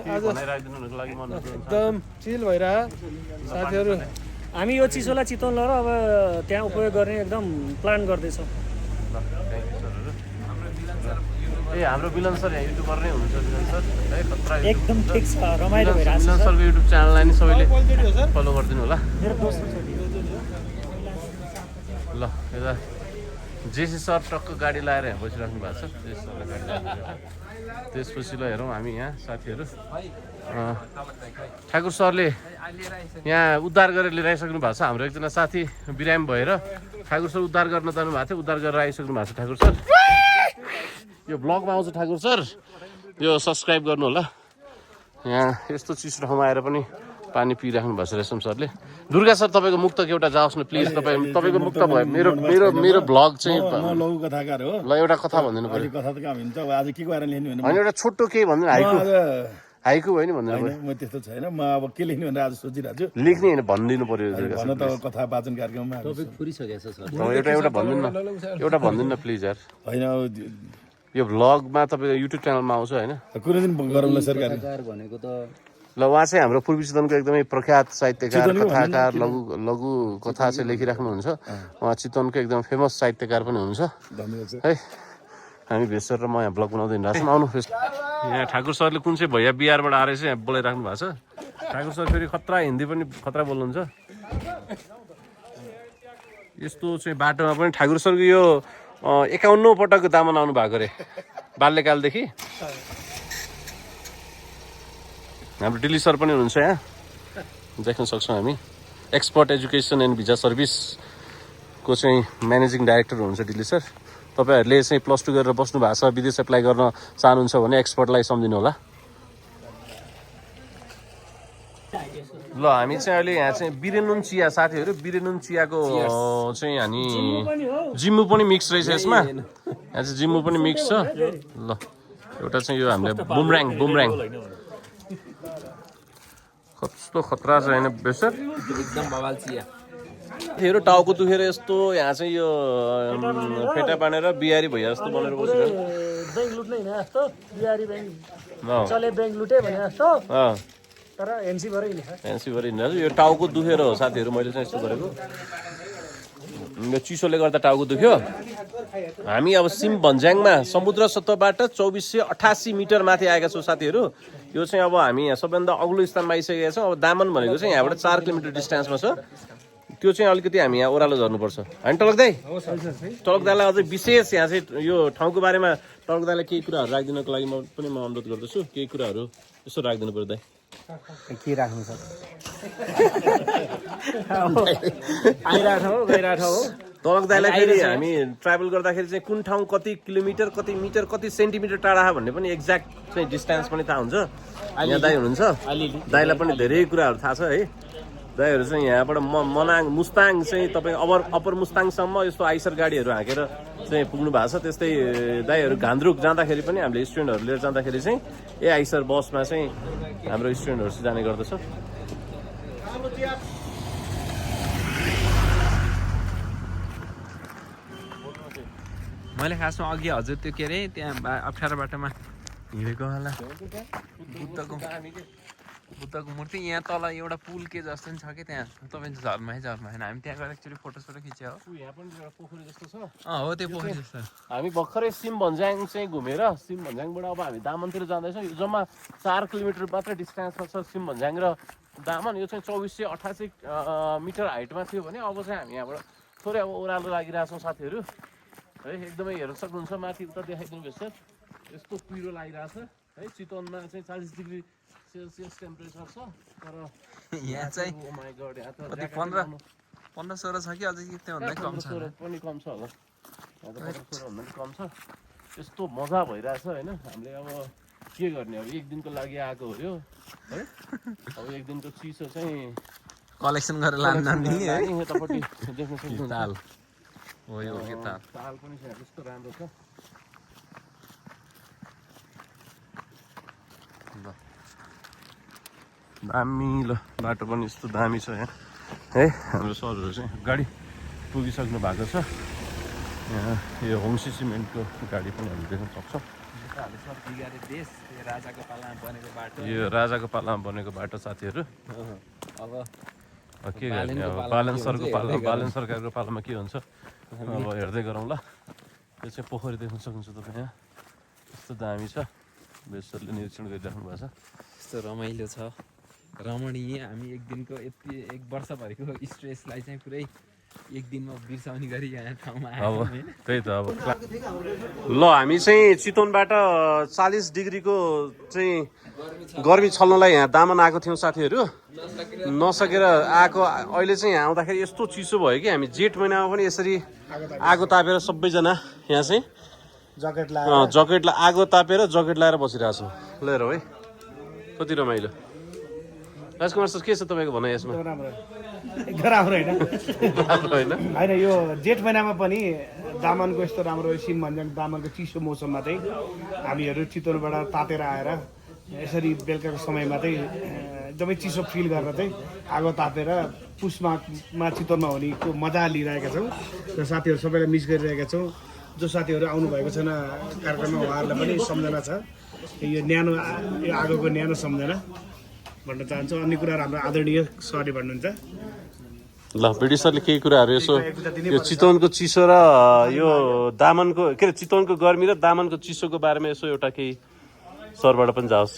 भनाइराखिदिनुको लागि मन एकदम चिल भइरह साथीहरू। हामी यो चिसोलाई चितवन लिएर अब त्यहाँ उपयोग गर्ने एकदम प्लान गर्दैछौँ। हाम्रो मिलन सर यहाँ युट्युबर नै हुनुहुन्छ। मिलन सर है खतरा एकदम ठिक छ, रमाइलो भइरहेको छ। मिलन सरको युट्युब च्यानललाई नि सबैले फलो गरिदिनु होला। मेरो दोस्रो छ। ल यता जेसी सर टक्क गाडी लाएर यहाँ बसिराख्नु भएको छ। जेसी सरले गाडी लाएर त्यसपछि ल हेरौँ हामी यहाँ साथीहरू। ठाकुर सरले यहाँ उद्धार गरेर लिएर आइसक्नु भएको छ। हाम्रो एकजना साथी बिरामी भएर ठाकुर सर उद्धार गर्न जानुभएको थियो। उद्धार गरेर आइसक्नु भएको छ ठाकुर सर। यो ब्लगमा आउँछ ठाकुर सर, यो सब्सक्राइब गर्नु होला। यहाँ यस्तो चिसो ठाउँमा आएर पनि पानी पिइराख्नु भएको छ रेशम सरले। दुर्गा सर तपाईँको मुक्तक एउटा जाओस् न प्लिज। तपाईँको मुक्त भयो। मेरो ब्लग चाहिँ लघु कथाकार हो। ल एउटा कथा भनिदिनु पर्यो। कथा त काम हुन्छ। आज के गरेर लेख्ने भने होइन एउटा छोटो केही भन्नु। हाइकु भयो नि भन्नु पर्यो। म त्यस्तो छैन। म अब के लेख्ने भनेर आज सोचिरहेको छु। लेख्ने होइन भनिदिनु पर्यो। भन त कथा वाचन कार्यक्रममा एउटा भनिदिनु न प्लिज यार। होइन यो भ्लगमा तपाईँको युट्युब च्यानलमा आउँछ होइन? कुनै दिन गरौँला सरकार भनेको त ल उहाँ चाहिँ हाम्रो पूर्वी चितवनको एकदमै प्रख्यात साहित्यकार, कथाकार, लघु कथा चाहिँ लेखिराख्नुहुन्छ। उहाँ चितवनको एकदम फेमस साहित्यकार पनि हुनुहुन्छ है। हामी भेष सर र म यहाँ ब्लग बनाउँदै हिँडिरहेको छौँ। आउनु भेष। यहाँ ठाकुर सरले कुन चाहिँ भैया बिहारबाट आएर चाहिँ यहाँ बोलाइराख्नु भएको छ। ठाकुर सर फेरि खतरा हिन्दी पनि खतरा बोल्नुहुन्छ। यस्तो चाहिँ बाटोमा पनि ठाकुर सरको यो 51औं पटकको दामन आउनु भएको अरे बाल्यकालदेखि। हाम्रो दिल्ली सर पनि हुनुहुन्छ यहाँ देख्न सक्छौँ हामी। एक्सपर्ट एजुकेसन एन्ड भिजा सर्भिसको चाहिँ म्यानेजिङ डाइरेक्टर हुनुहुन्छ दिल्ली सर। तपाईँहरूले चाहिँ +2 गरेर बस्नु भएको छ, विदेश एप्लाई गर्न चाहनुहुन्छ भने एक्सपर्टलाई सम्झिनु होला। ल हामी चाहिँ अहिले यहाँ चाहिँ बिरेनुन चिया साथीहरू बिरेनुन चियाको चाहिँ हामी जिम्मु पनि मिक्स रहेछ यसमा यहाँ चाहिँ जिम्मु पनि मिक्स छ ल एउटा चाहिँ यो हामीले बुमराङ कस्तो खतरा छ होइन बेसर एकदम बवाल चिया हेर टाउको दुखेर यस्तो यहाँ चाहिँ यो फेटा बाँडेर बिहारी भैया जस्तो बनेर बसिरहेको ब्याङ्क लुट्ने होइन जस्तो बिहारी ब्याङ्क चले ब्याङ्क लुटे भने जस्तो तर एनसी भएर फ्यान्सी गरी हिँड्नु यो टाउको दुखेर हो साथीहरू मैले चाहिँ यस्तो गरेको यो चिसोले गर्दा टाउको दुख्यो हामी अब सिम भन्ज्याङमा समुद्र सतहबाट 2488 मिटर माथि आएका छौँ साथीहरू यो चाहिँ अब हामी यहाँ सबैभन्दा अग्लो स्थानमा आइसकेका छौँ अब दामन भनेको चाहिँ यहाँबाट 4 किलोमिटर डिस्टेन्समा छ त्यो चाहिँ अलिकति हामी यहाँ ओह्रालो झर्नुपर्छ होइन टलकदालाई अझै विशेष यहाँ चाहिँ यो ठाउँको बारेमा टलकदालाई केही कुराहरू राखिदिनको लागि म अनुरोध गर्दछु केही कुराहरू यसो राखिदिनु पर्दा के राख्नु छ आइरहेको हो गइरहेको हो तलकदालाई फेरि हामी ट्राभल गर्दाखेरि चाहिँ कुन ठाउँ कति किलोमिटर कति मिटर कति सेन्टिमिटर टाढा भन्ने पनि एक्ज्याक्ट चाहिँ डिस्टेन्स पनि थाहा हुन्छ यहाँ दाइ हुनुहुन्छ दाइलाई पनि धेरै कुराहरू थाहा छ है दाइहरू चाहिँ यहाँबाट मनाङ मुस्ताङ चाहिँ तपाईँ अप्पर मुस्ताङसम्म यस्तो आइसर गाडीहरू हाँकेर चाहिँ पुग्नु भएको छ त्यस्तै दाइहरू घान्द्रुक जाँदाखेरि पनि हामीले स्टुडेन्टहरू लिएर जाँदाखेरि चाहिँ आइसर बसमा चाहिँ हाम्रो स्टुडेन्टहरू चाहिँ जाने गर्दछ मैले खासमा अघि हजुर त्यो के अरे त्यहाँ अप्ठ्यारो बाटोमा हिँडेको होला बुद्धको मूर्ति यहाँ तल एउटा पुल के जस्तो नि छ कि त्यहाँ तपाईँ झर्मा होइन हामी त्यहाँ गएर एकचोटि फोटोसोटो खिच्यो हो यहाँ पनि एउटा पोखरी जस्तो छ हो त्यो पोखरी जस्तो हामी भर्खरै सिम भन्ज्याङ चाहिँ घुमेर सिम भन्ज्याङबाट अब हामी दामनतिर जाँदैछौँ यो जम्मा 4 किलोमिटर मात्र डिस्टेन्समा छ सिम भन्ज्याङ र दामन यो चाहिँ 2488 मिटर हाइटमा थियो भने अब चाहिँ हामी यहाँबाट थोरै अब ओह्रालो लागिरहेछौँ साथीहरू है एकदमै हेर्न सक्नुहुन्छ माथि उता देखाइदिनु भएछ यस्तो पिरो लागिरहेछ है चितवनमा चाहिँ 40 डिग्री सेल्सियस टेम्परेचर छ तर यहाँ चाहिँ ओ माइ गॉड यहाँ त 15-16 छ कि अझै त्योभन्दा कम छ पनि कम छ होला 15-16 भन्दा कम छ यस्तो मजा भइरहेछ होइन हामीले अब के गर्ने अब एक दिनको लागि आएको हो यो है अब एक दिनको चिसो चाहिँ कलेक्सन गरेर लानु नि है यतापट्टि देख्न सक्नुहुन्छ ताल हो यो के ताल ताल पनि छ यस्तो राम्रो छ दामी ल बाटो पनि यस्तो दामी छ यहाँ है हाम्रो सरहरू चाहिँ गाडी पुगिसक्नु भएको छ यहाँ यो होङ्सी सिमेन्टको गाडी पनि हामी देख्न सक्छौँ यो राजाको पालामा बनेको बाटो साथीहरू अब के गर्ने अब बालन सरकारको पालामा के हुन्छ अब हेर्दै गरौँ ल यो चाहिँ पोखरी देख्न सक्नुहुन्छ तपाईँ यहाँ यस्तो दामी छ बेसरले निरीक्षण गरिराख्नु भएको छ यस्तो रमाइलो छ रमणीय हामी एक दिनको यति एक वर्षभरिको स्ट्रेसलाई चाहिँ पुरै एक दिनमा बिर्साउने गरी यहाँ ठाउँमा अब त्यही त अब ल हामी चाहिँ चितवनबाट 40 डिग्रीको चाहिँ गर्मी छल्नलाई यहाँ दामन आएको थियौँ साथीहरू नसकेर आएको अहिले चाहिँ यहाँ आउँदाखेरि यस्तो चिसो भयो कि हामी जेठ महिनामा पनि यसरी आगो तापेर सबैजना यहाँ चाहिँ जकेट आगो तापेर जकेट लगाएर बसिरहेछौँ ल हेरौँ है कति रमाइलो राजकुमार सर के छ तपाईँको भनाइ यसमा एकदम राम्रो होइन होइन यो जेठ महिनामा पनि दामनको यस्तो राम्रो सिम भन्ज्याङ दामनको चिसो मौसममा चाहिँ हामीहरू चितवनबाट तातेर आएर यसरी बेलुकाको समयमा चाहिँ एकदमै चिसो फिल गरेर चाहिँ आगो तापेर पुसमा चितवनमा हुनेको मजा लिइरहेका छौँ र साथीहरू सबैलाई मिस गरिरहेका छौँ जो साथीहरू आउनुभएको छैन कार्यक्रममा उहाँहरूलाई पनि सम्झना छ यो न्यानो यो आगोको न्यानो सम्झना भन्न चाहन्छु अन्य कुराहरू हाम्रो आदरणीय सरले भन्नुहुन्छ ल बिडी सरले केही कुराहरू यसो यो चितवनको चिसो र यो दामनको के अरे चितवनको गर्मी र दामनको चिसोको बारेमा यसो एउटा केही सरबाट पनि जाओस्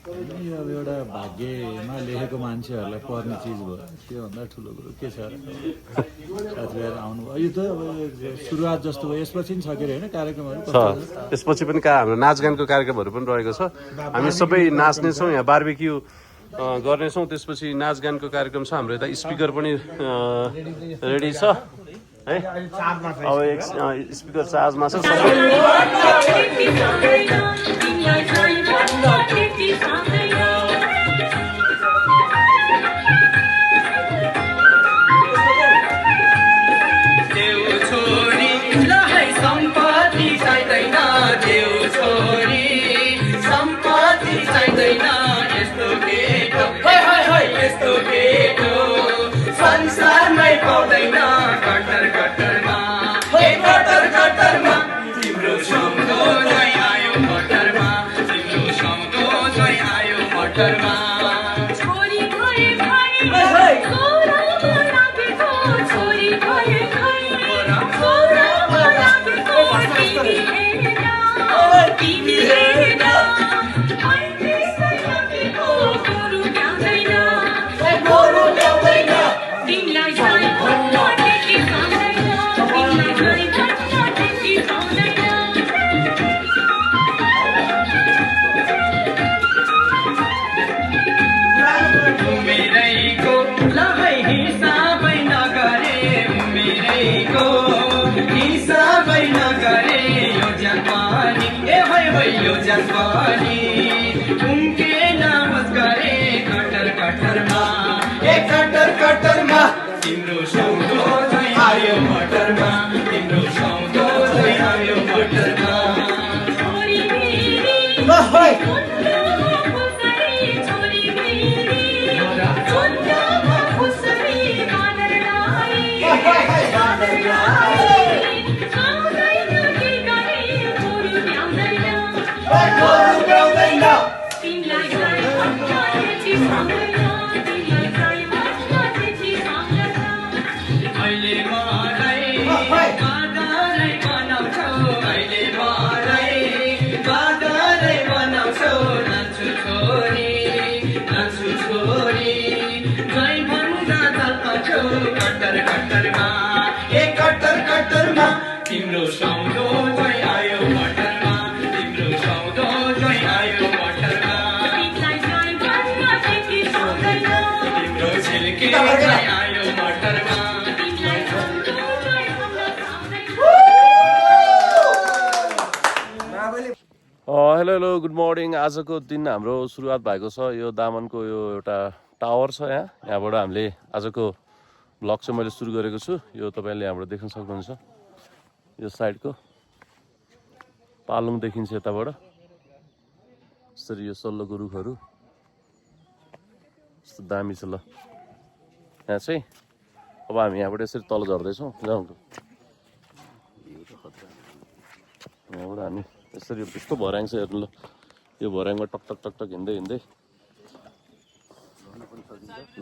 अब एउटा भाग्यमा लेखेको मान्छेहरूलाई पर्ने चिज भयो त्योभन्दा ठुलो कुरो के छ साथीहरू आउनु यो त अब सुरुवात जस्तो भयो यसपछि पनि छ के अरे होइन कार्यक्रमहरू छ त्यसपछि पनि हाम्रो नाचगानको कार्यक्रमहरू पनि रहेको छ हामी सबै नाच्नेछौँ यहाँ बार्बिक्यू गर्नेछौँ त्यसपछि नाचगानको कार्यक्रम छ हाम्रो यता स्पिकर पनि रेडी छ है अब एक स्पिकर चार्जमा छ हिसाबै नगरे यो जन्मानी ए भई यो जन्मानी उम्केन होस् गरे कटर कटरमा ए कटर कटरमा तिम्रो सौदो झै आयो मटरमा तिम्रो सौदो झै आयो मटरमा छोरी मेरी ओइ कटर कटरमा ए कटर कटरमा तिम्रो सौदो झै आयो मटरमा तिम्रो सौदो झै आयो मटरमा तिम्रो छिल्के झै आयो मटरमा हेलो गुड मर्निङ। आजको दिन हाम्रो सुरुवात भएको छ। यो दामनको यो एउटा टावर छ यहाँबाट हामीले आजको ब्लग चाहिँ मैले सुरु गरेको छु। यो तपाईँले यहाँबाट देख्न सक्नुहुन्छ। यो साइडको पालुङ देखिन्छ यताबाट। यसरी यो सल्लोको रुखहरू यस्तो दामी छ। ल यहाँ चाहिँ अब हामी यहाँबाट यसरी तल झर्दैछौँ। यहाँबाट हामी यसरी यस्तो भर्याङ छ हेर्नु। ल यो भर्याङमा टक टक टक टक हिँड्दै हिँड्दै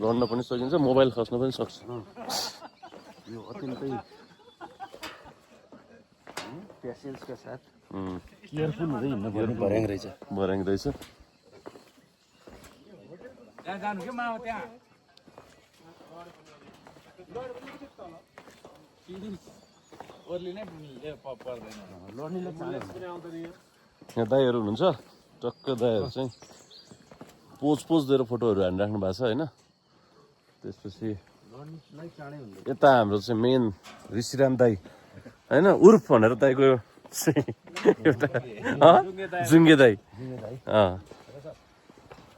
लड्न पनि सकिन्छ, मोबाइल खस्न पनि सक्छ। यो अत्यन्तै पेसेन्सका साथ केयरफुल हुँदै हिँड्नु पर्ने भर्याङ रहेछ। भर्याङ रहेछ। त्यहाँ जानु के माउ त्यहाँ यहाँ दाईहरू हुनुहुन्छ। टक्क दाईहरू चाहिँ पोज दिएर फोटोहरू हानिराख्नु भएको छ होइन। त्यसपछि यता हाम्रो चाहिँ मेन ऋषिराम दाई होइन, उर्फ भनेर दाईको एउटा जुङ्गे दाई।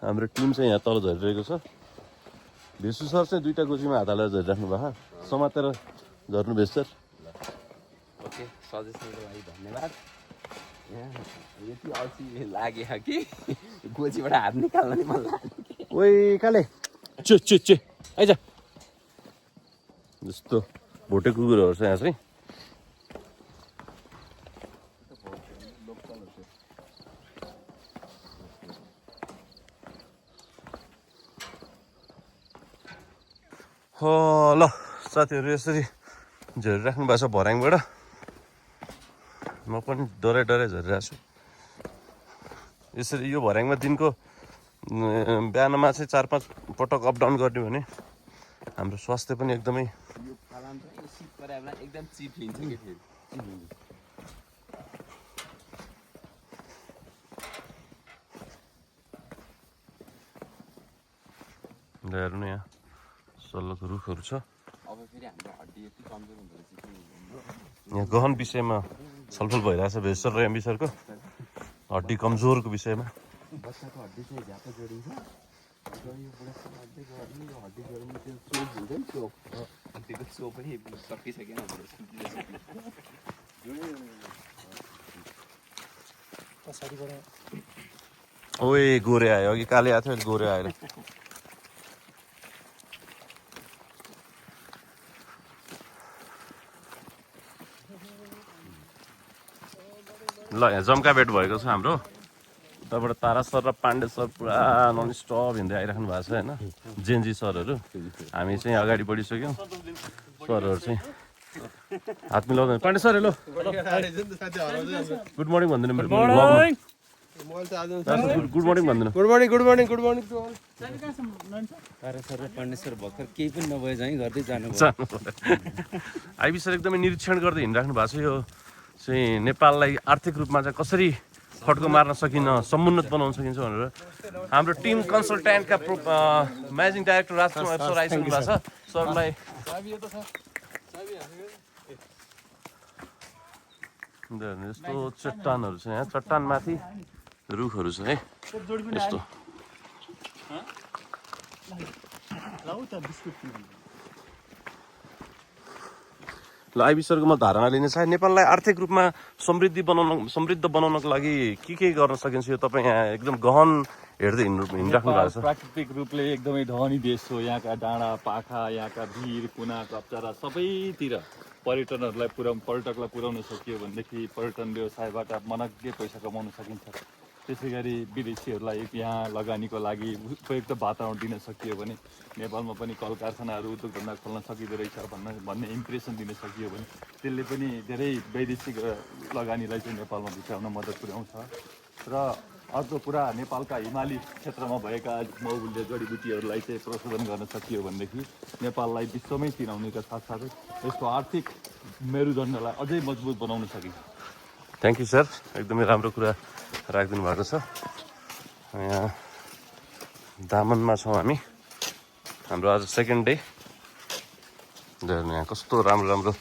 हाम्रो टिम चाहिँ यहाँ तल झरिरहेको छ। भेसु सर चाहिँ दुईवटा गोजीमा हात हालेर झरिराख्नु भएको। समातेर झर्नु भेस सर। ओके, सजेसनको लागि धन्यवाद। यति अल्छी लाग्यो कि गोजीबाट हात निकाल्न नि मन लाग्यो। ओइ काले चे आइज। जस्तो भोटे कुकुरहरू छ यहाँ चाहिँ। ल साथीहरू यसरी झरिराख्नु भएको छ भर्याङबाट। म पनि डराइ झरिरहेको छु। यसरी यो भर्याङमा दिनको बिहानमा चाहिँ 4-5 पटक अप डाउन गर्ने भने हाम्रो स्वास्थ्य पनि एकदमै यो फलाम चाहिँ सिट परेमा एकदम चिप लिन्छ कि फेरि। हेर्नु यहाँ सल्लोको रुखहरू छ। अब फेरि हाम्रो हड्डी यति कमजोर हुँदो रहेछ। यहाँ गहन विषयमा छलफल भइरहेछ भेसर र एमबी सरको हड्डी कमजोरको विषयमा। बच्चाको हड्डी चाहिँ झ्यापा जोडिन्छ। यो बुढासँग हड्डी जोड्नु, यो हड्डी जोड्नु त्यो चोप हुन्छ नि, चोप हड्डीको चोप पनि सकिसकेन। ओए गोरे आयो, अघि काले आएको थियो, अहिले गोरे आएर। ल यहाँ जम्का भेट भएको छ हाम्रो। उताबाट तारा सर र पाण्डे सर पुरा नन स्टप हिँड्दै आइराख्नु भएको छ होइन। जेन्जी सरहरू। हामी चाहिँ अगाडि बढिसक्यौँ। सरहरू चाहिँ हात मिलाउँदैन। Pande sir hello good morning भनिदिनु मेरो ब्लगमा। गुड मर्निङ भनिदिनु। तारा सर र पाण्डे सर भर्खर केही पनि नभए चाहिँ गर्दै जानु। आइबी सर एकदमै निरीक्षण गर्दै हिँडिराख्नु भएको छ। यो चाहिँ नेपाललाई आर्थिक रूपमा चाहिँ कसरी फड्को मार्न सकिन, समुन्नत बनाउन सकिन्छ भनेर हाम्रो टिम कन्सल्ट्यान्टका म्यानेजिङ डाइरेक्टर राजकुमार सर आइसक्नु भएको छ। सरलाई यस्तो चट्टानहरू छ यहाँ, चट्टानमाथि रुखहरू छ है यस्तो। ल आइबी सरको म धारणा लिने छ नेपाललाई आर्थिक रूपमा समृद्ध बनाउनको लागि के गर्न सकिन्छ यो तपाईँ यहाँ एकदम गहन हेर्दै हिँडिराख्नु भएको छ। प्राकृतिक रूपले एकदमै धनी देश हो। यहाँका डाँडा पाखा, यहाँका भिर कुना कप्चरा सबैतिर पर्यटकलाई पुर्याउन सकियो भनेदेखि पर्यटन व्यवसायबाट मनग्गे पैसा कमाउन सकिन्छ। त्यसै गरी विदेशीहरूलाई यहाँ लगानीको लागि उपयुक्त वातावरण दिन सकियो भने नेपालमा पनि कल कारखानाहरू उद्योग धन्दा खोल्न सकिँदो रहेछ भन्ने इम्प्रेसन दिन सकियो भने त्यसले पनि धेरै वैदेशिक लगानीलाई चाहिँ नेपालमा भित्राउन मद्दत पुर्याउँछ। र अर्को कुरा, नेपालका हिमाली क्षेत्रमा भएका बहुमूल्य जडीबुटीहरूलाई चाहिँ प्रशोधन गर्न सकियो भनेदेखि नेपाललाई विश्वमै चिनाउनेका साथसाथै यसको आर्थिक मेरुदण्डलाई अझै मजबुत बनाउन सकिन्छ। थ्याङ्क यू सर, एकदमै राम्रो कुरा राखिदिनु भएको छ। यहाँ दामनमा छौँ हामी, हाम्रो आज सेकेन्ड डे। हेर्नु यहाँ कस्तो राम्रो राम्रो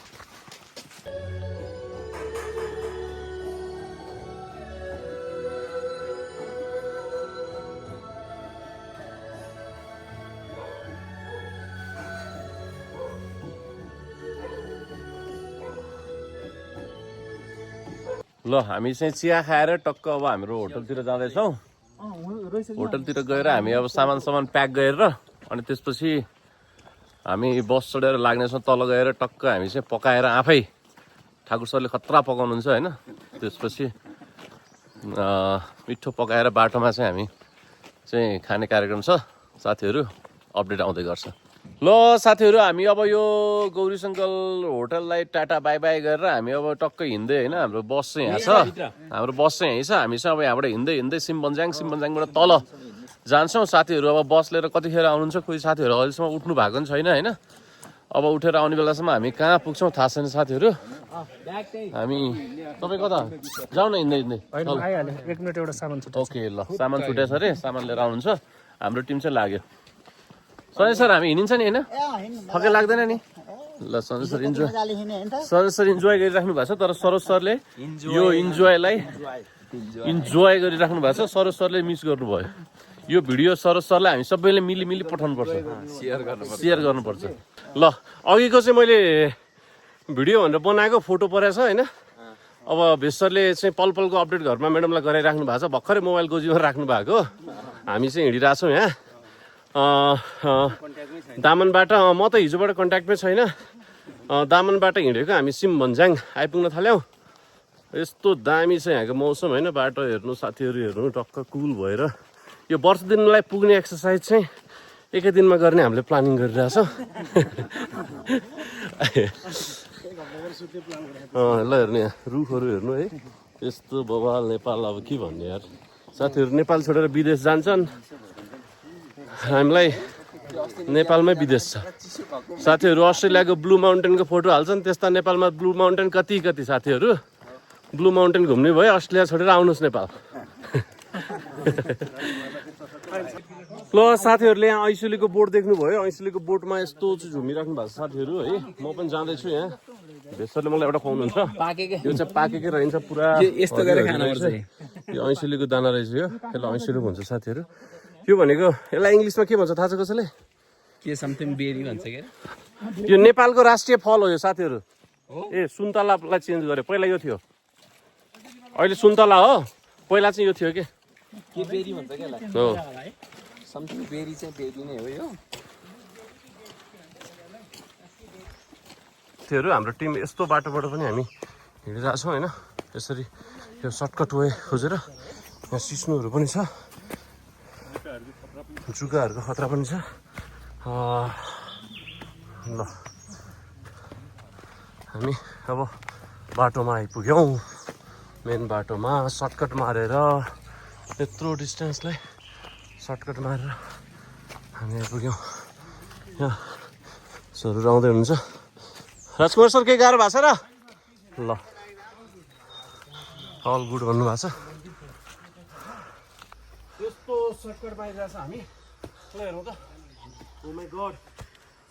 ल हामी चाहिँ चिया खाएर टक्क अब हाम्रो होटलतिर जाँदैछौँ। होटलतिर गएर हामी अब सामान प्याक गरेर अनि त्यसपछि हामी बस चढेर लाग्नेछौँ तल गएर टक्क हामी चाहिँ पकाएर आफै ठाकुर सरले खतरा पकाउनुहुन्छ होइन। त्यसपछि मिठो पकाएर बाटोमा चाहिँ हामी चाहिँ खाने कार्यक्रम छ। साथीहरू अपडेट आउँदै गर्छ। ल साथीहरू, हामी अब यो गौरी शङ्कर होटललाई टाटा बाई बाई गरेर हामी अब टक्क हिँड्दै होइन, हाम्रो बस चाहिँ यहाँ छ, हाम्रो बस चाहिँ यहीँ छ। हामी चाहिँ अब यहाँबाट हिँड्दै सिमबन्जाङबाट तल जान्छौँ। साथीहरू अब बस लिएर कतिखेर आउनुहुन्छ, कोही साथीहरू अहिलेसम्म उठ्नु भएको पनि छैन होइन। अब उठेर आउने बेलासम्म हामी कहाँ पुग्छौँ थाहा छैन साथीहरू। हामी तपाईँ कता जाउँ न हिँड्दै ओके ल, सामान छुटेछ अरे, सामान लिएर आउनुहुन्छ। हाम्रो टिम चाहिँ लाग्यो। सञ्जय सर हामी हिँडिन्छ नि होइन, थकै लाग्दैन नि। ल सञ्जय सर इन्जोय गरिराख्नु भएको छ। तर सरोज सरले यो इन्जोयलाई इन्जोय गरिराख्नु भएको छ। सरोज सरले मिस गर्नुभयो। यो भिडियो सरोज सरलाई हामी सबैले मिली पठाउनुपर्छ, सेयर गर्नुपर्छ। ल अघिको चाहिँ मैले भिडियो भनेर बनाएको फोटो परेको छ होइन। अब भेष्टरले चाहिँ पलको अपडेट घरमा म्याडमलाई गराइराख्नु भएको छ। भर्खरै मोबाइल गोजीमा राख्नु भएको। हामी चाहिँ हिँडिरहेछौँ यहाँ दामनबाट। म त हिजोबाट कन्ट्याक्टमै छैन। दामनबाट हिँडेको हामी सिमभन्ज्याङ आइपुग्न थाल्यौँ। यस्तो दामी छ यहाँको मौसम होइन। बाटो हेर्नु साथीहरू, हेर्नु टक्क कुल भएर। यो वर्ष दिनलाई पुग्ने एक्सर्साइज चाहिँ एकै दिनमा गर्ने हामीले प्लानिङ गरिरहेछौँ। ल हेर्नु यहाँ रुखहरू हेर्नु है, यस्तो बवाल नेपाल। अब के भन्ने यार, साथीहरू नेपाल छोडेर विदेश जान्छन्, हामीलाई नेपालमै विदेश छ। साथीहरू अस्ट्रेलियाको ब्लू माउन्टेनको फोटो हाल्छन्, त्यस्ता नेपालमा ब्लू माउन्टेन कति साथीहरू। ब्लू माउन्टेन घुम्ने भयो, अस्ट्रेलिया छोडेर आउनुहोस् नेपाल। ल साथीहरूले यहाँ ऐसुलीको बोट देख्नुभयो। ऐसुलीको बोटमा यस्तो चाहिँ झुमिराख्नु भएको छ साथीहरू है। म पनि जाँदैछु यहाँ। भेष्टरले मलाई एउटा खुवाउनुहुन्छ। यो चाहिँ पाकेकै रहन्छ पुरा। यस्तो गरेर खानुपर्छ। यो ऐसुलीको दाना रहेछ यो। यसलाई ऐसुली भन्छ साथीहरू। यो भनेको यसलाई इङ्ग्लिसमा के भन्छ थाहा छ कसैले? के समथिङ बेरी भन्छ के? यो नेपालको राष्ट्रिय फल हो यो साथीहरू। ए सुन्तलालाई चेन्ज गरे, पहिला यो थियो, अहिले सुन्तला हो। पहिला चाहिँ यो थियो के बेरी भन्छ के यसलाई? हो समथिङ बेरी चाहिँ बेरी नै हो यो। त्योहरू हाम्रो टिम यस्तो बाटोबाट पनि हामी हिँडिरहेछौँ होइन। यसरी यो सर्टकट वे खोजेर। यहाँ सिस्नुहरू पनि छ, जुगाहरूको खतरा पनि छ। ल हामी अब बाटोमा आइपुग्यौँ। मेन बाटोमा सर्टकट मारेर यत्रो डिस्टेन्सलाई सर्टकट मारेर हामी आइपुग्यौँ। यहाँ सरहरू आउँदै हुनुहुन्छ। राजकुमार सर केही गाह्रो भएको छ र? ल अल गुड भन्नुभएको छ। यस्तो सर्टकट बाहिर छ हामी। ल हेरौँ त। ओ माई गड,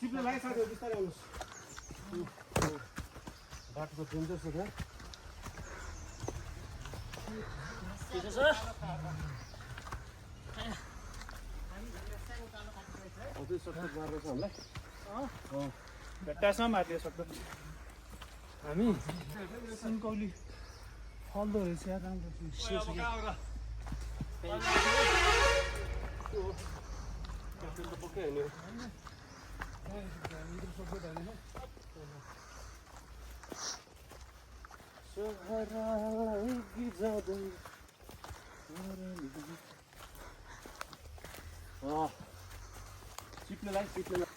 चिप्लो लाग्यो साथीहरू, बिस्तारै आउनुहोस्। बाटोको डेन्जर छ त्यहाँ। भेट्टासम्म मार्ने सक्दो हामी सुनकौली फल्दो रहेछ यार राम्रो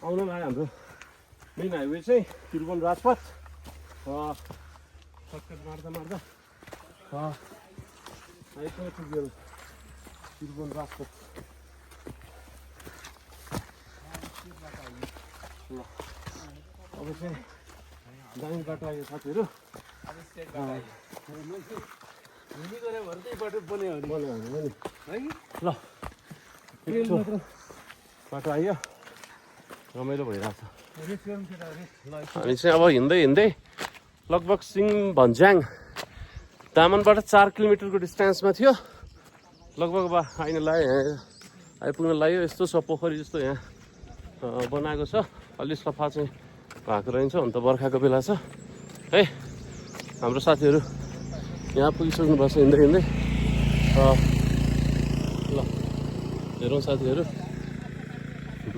आउनु लाग्यो हाम्रो मेन हाइवे चाहिँ त्रिभुवन राजपथ सर्टकट मार्दा आइपुग्यो त्रिभुवन राजपथ ल अब चाहिँ दामी बाटो आयो साथीहरू ल बाटो आयो रमाइलो भइरहेछ हामी चाहिँ अब हिँड्दै लगभग सिङ भन्ज्याङ तामानबाट 4 किलोमिटरको डिस्टेन्समा थियो लगभग अब आइपुग्न लाग्यो यस्तो छ पोखरी जस्तो यहाँ बनाएको छ अलि सफा चाहिँ भएको रहन्छ हुन त बर्खाको बेला छ है हाम्रो साथीहरू यहाँ पुगिसक्नु भएको छ हिँड्दै ल हेरौँ साथीहरू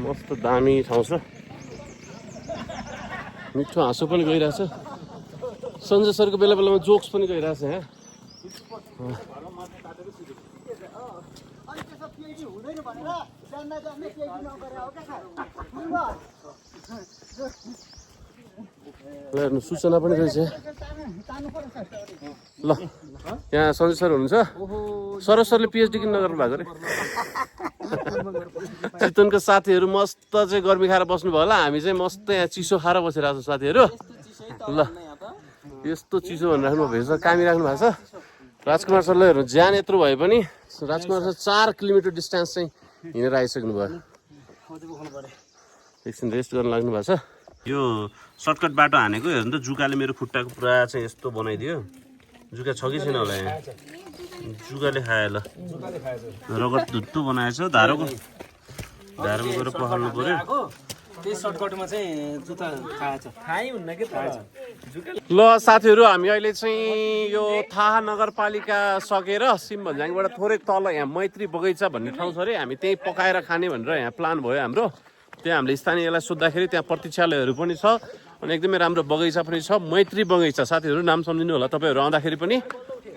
मस्त दामी ठाउँ छ मिठो हाँसो पनि गइरहेछ सञ्जय सरको बेला बेलामा जोक्स पनि गइरहेछ यहाँ हेर्नु सूचना पनि रहेछ ल यहाँ सञ्जय सर हुनुहुन्छ सरोज सरले पिएचडी किन नगर्नु भएको रे चितवनको साथीहरू मस्त चाहिँ गर्मी खाएर बस्नु भयो होला हामी चाहिँ मस्त यहाँ चिसो खाएर बसिरहेको छौँ साथीहरू ल यस्तो चिसो भनेर राख्नु भएको छ कामी राख्नु भएको छ राजकुमार सरले हेर्नु ज्यान यत्रो भए पनि राजकुमार सर 4 किलोमिटर डिस्टेन्स चाहिँ हिँडेर आइसक्नु भयो एकछिन रेस्ट गर्न लाग्नु भएको छ यो सर्टकट बाटो हानेको हेर्नु त जुकाले मेरो खुट्टाको पुरा चाहिँ यस्तो बनाइदियो जुका छ कि छैन होला यहाँ जुकाले खायो ल रगत धुत्तो बनाएछ धारोमा गएर पखाल्नु पर्यो त्यही सर्टकटमा चाहिँ जुत्ता खाएछ खाइ हुन्न के ल साथीहरू हामी अहिले चाहिँ यो थाहा नगरपालिका सकेर सिम भन्ज्याङबाट थोरै तल यहाँ मैत्री बगैँचा भन्ने ठाउँ छ अरे हामी त्यहीँ पकाएर खाने भनेर यहाँ प्लान भयो हाम्रो त्यहाँ हामीले स्थानीयलाई सोद्धाखेरि त्यहाँ प्रतीक्षालयहरू पनि छ अनि एकदमै राम्रो बगैँचा पनि छ मैत्री बगैँचा साथीहरू नाम सम्झिनु होला तपाईँहरू आउँदाखेरि पनि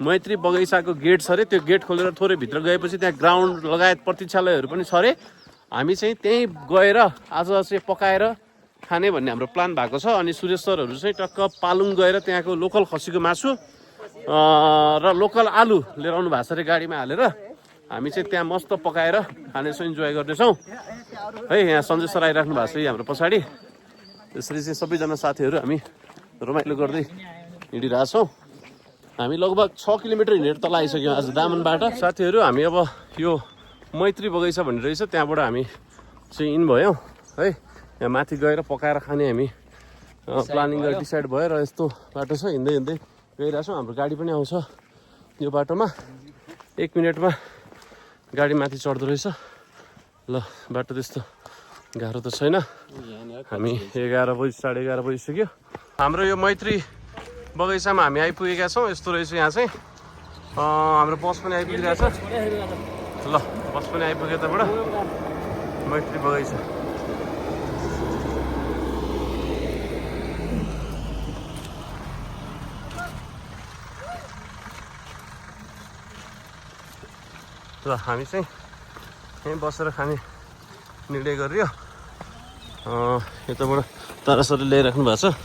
मैत्री बगैँचाको गेट छ अरे त्यो गेट खोलेर थोरै भित्र गएपछि त्यहाँ ग्राउन्ड लगायत प्रतीक्षालयहरू पनि छ अरे हामी चाहिँ त्यहीँ गएर आज चाहिँ पकाएर खाने भन्ने हाम्रो प्लान भएको छ अनि सुरेश सरहरू चाहिँ टक्क पालुङ गएर त्यहाँको लोकल खसीको मासु र लोकल आलु लिएर आउनु भएको छ अरे गाडीमा हालेर हामी चाहिँ त्यहाँ मस्त पकाएर खानेछौँ इन्जोय गर्नेछौँ है यहाँ सञ्जय सर आइराख्नु भएको छ यही हाम्रो पछाडि त्यसरी चाहिँ सबैजना साथीहरू हामी रमाइलो गर्दै हिँडिरहेछौँ हामी लगभग 6 किलोमिटर हिँडेर तल आइसक्यौँ आज दामनबाट साथीहरू हामी अब यो मैत्री बगैँचा भन्ने रहेछ त्यहाँबाट हामी चाहिँ इन भयौँ है यहाँ माथि गएर पकाएर खाने हामी प्लानिङ गरेर डिसाइड भयो र यस्तो बाटो छ हिँड्दै गइरहेछौँ हाम्रो गाडी पनि आउँछ यो बाटोमा 1 मिनटमा गाडी माथि चढ्दो रहेछ ल बाटो त्यस्तो गाह्रो त छैन हामी 11 बजी 11:30 बजिसक्यो हाम्रो यो मैत्री बगैँचामा हामी आइपुगेका छौँ यस्तो रहेछ यहाँ चाहिँ हाम्रो बस पनि आइपुगिरहेछ ल बस पनि आइपुग्यो यताबाट मैत्री बगैँचा ल हामी चाहिँ यहीँ बसेर खाने निर्णय गरियो यताबाट तारासरले ल्याइराख्नु भएको छ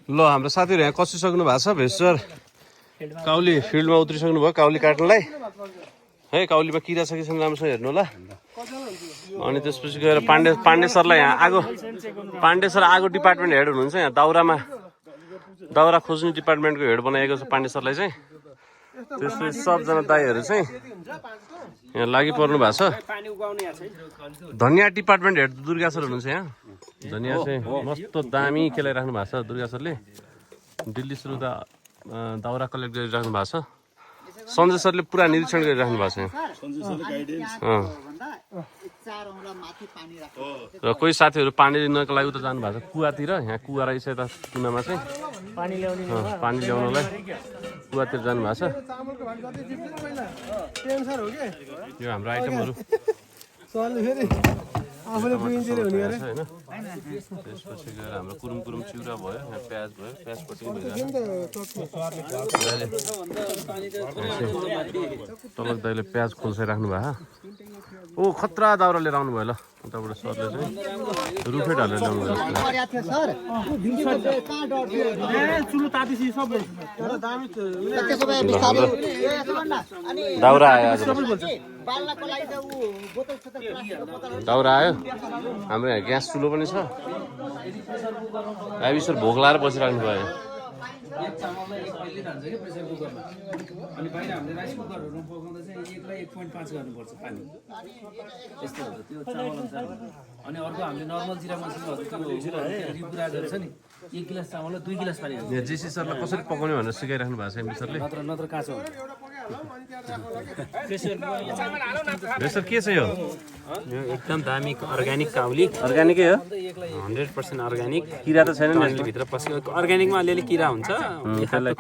ल हाम्रो साथीहरू यहाँ कसिसक्नु भएको छ भेस्टर काउली फिल्डमा उत्रिसक्नु भयो काउली काट्नलाई है काउलीमा किरा छ कि छैन राम्रोसँग हेर्नु होला अनि त्यसपछि गएर पाण्डे सरलाई यहाँ पाण्डे सर आगो डिपार्टमेन्ट हेड हुनुहुन्छ यहाँ दाउरा खोज्ने डिपार्टमेन्टको हेड बनाएको छ पाण्डे सरलाई चाहिँ त्यसपछि सबजना दाईहरू चाहिँ यहाँ लागि पर्नु भएको छ धनियाँ डिपार्टमेन्ट हेड दुर्गा सर हुनुहुन्छ यहाँ धनियाँ चाहिँ मस्तो दामी खेलाइराख्नु भएको छ दुर्गा सरले दिल्ली सुरु त दाउरा कलेक्ट गरिराख्नु भएको छ। सञ्जय सरले पुरा निरीक्षण गरिराख्नु भएको छ यहाँ। र कोही साथीहरू पानी लिनको लागि उता जानु भएको छ कुवातिर। यहाँ कुवा रहेछ यता कुनामा चाहिँ पानी ल्याउनलाई कुवातिर जानु भएको छ। यो हाम्रो आइटमहरू त्यसपछि गएर हाम्रो कुरुम चिउरा भयो, यहाँ प्याज भयो, प्याजपट्टि तलक दाइले प्याज खोल्साइराख्नु भयो। ओ खतरा दाउरा लिएर आउनु भयो ल उताबाट सरले चाहिँ रुफेट हालेर ल्याउनु भयो। दाउरा आयो आज, दाउरा आयो। हाम्रो यहाँ ग्यास चुलो पनि छ। आइबिसर भोक लाएर बसिराख्नु भयो। अनि बाहिर हामीले राइस कुकरहरू पकाउँदा चाहिँ 1लाई 1.5 गर्नुपर्छ पानी यस्तो हुन्छ त्यो चामल अनुसार। अनि अर्को हामीले नर्मल जिरा मसलाहरू त्यो रिपुराजहरू छ नि 1 गिलास चामललाई 2 गिलास पानी हाल्छ। यहाँ जेसी सरलाई कसरी पकाउने भनेर सिकाइराख्नु भएको छ एमबी सरले। नत्र काँचो हुन्छ। सर के छ यो? यो एकदम दामी अर्ग्यानिक काउली। अर्ग्यानिकै हो? 100% अर्ग्यानिक। किरा त छैन नि भित्र पसेको अर्ग्यानिकमा अलिअलि किरा हुन्छ। यसलाई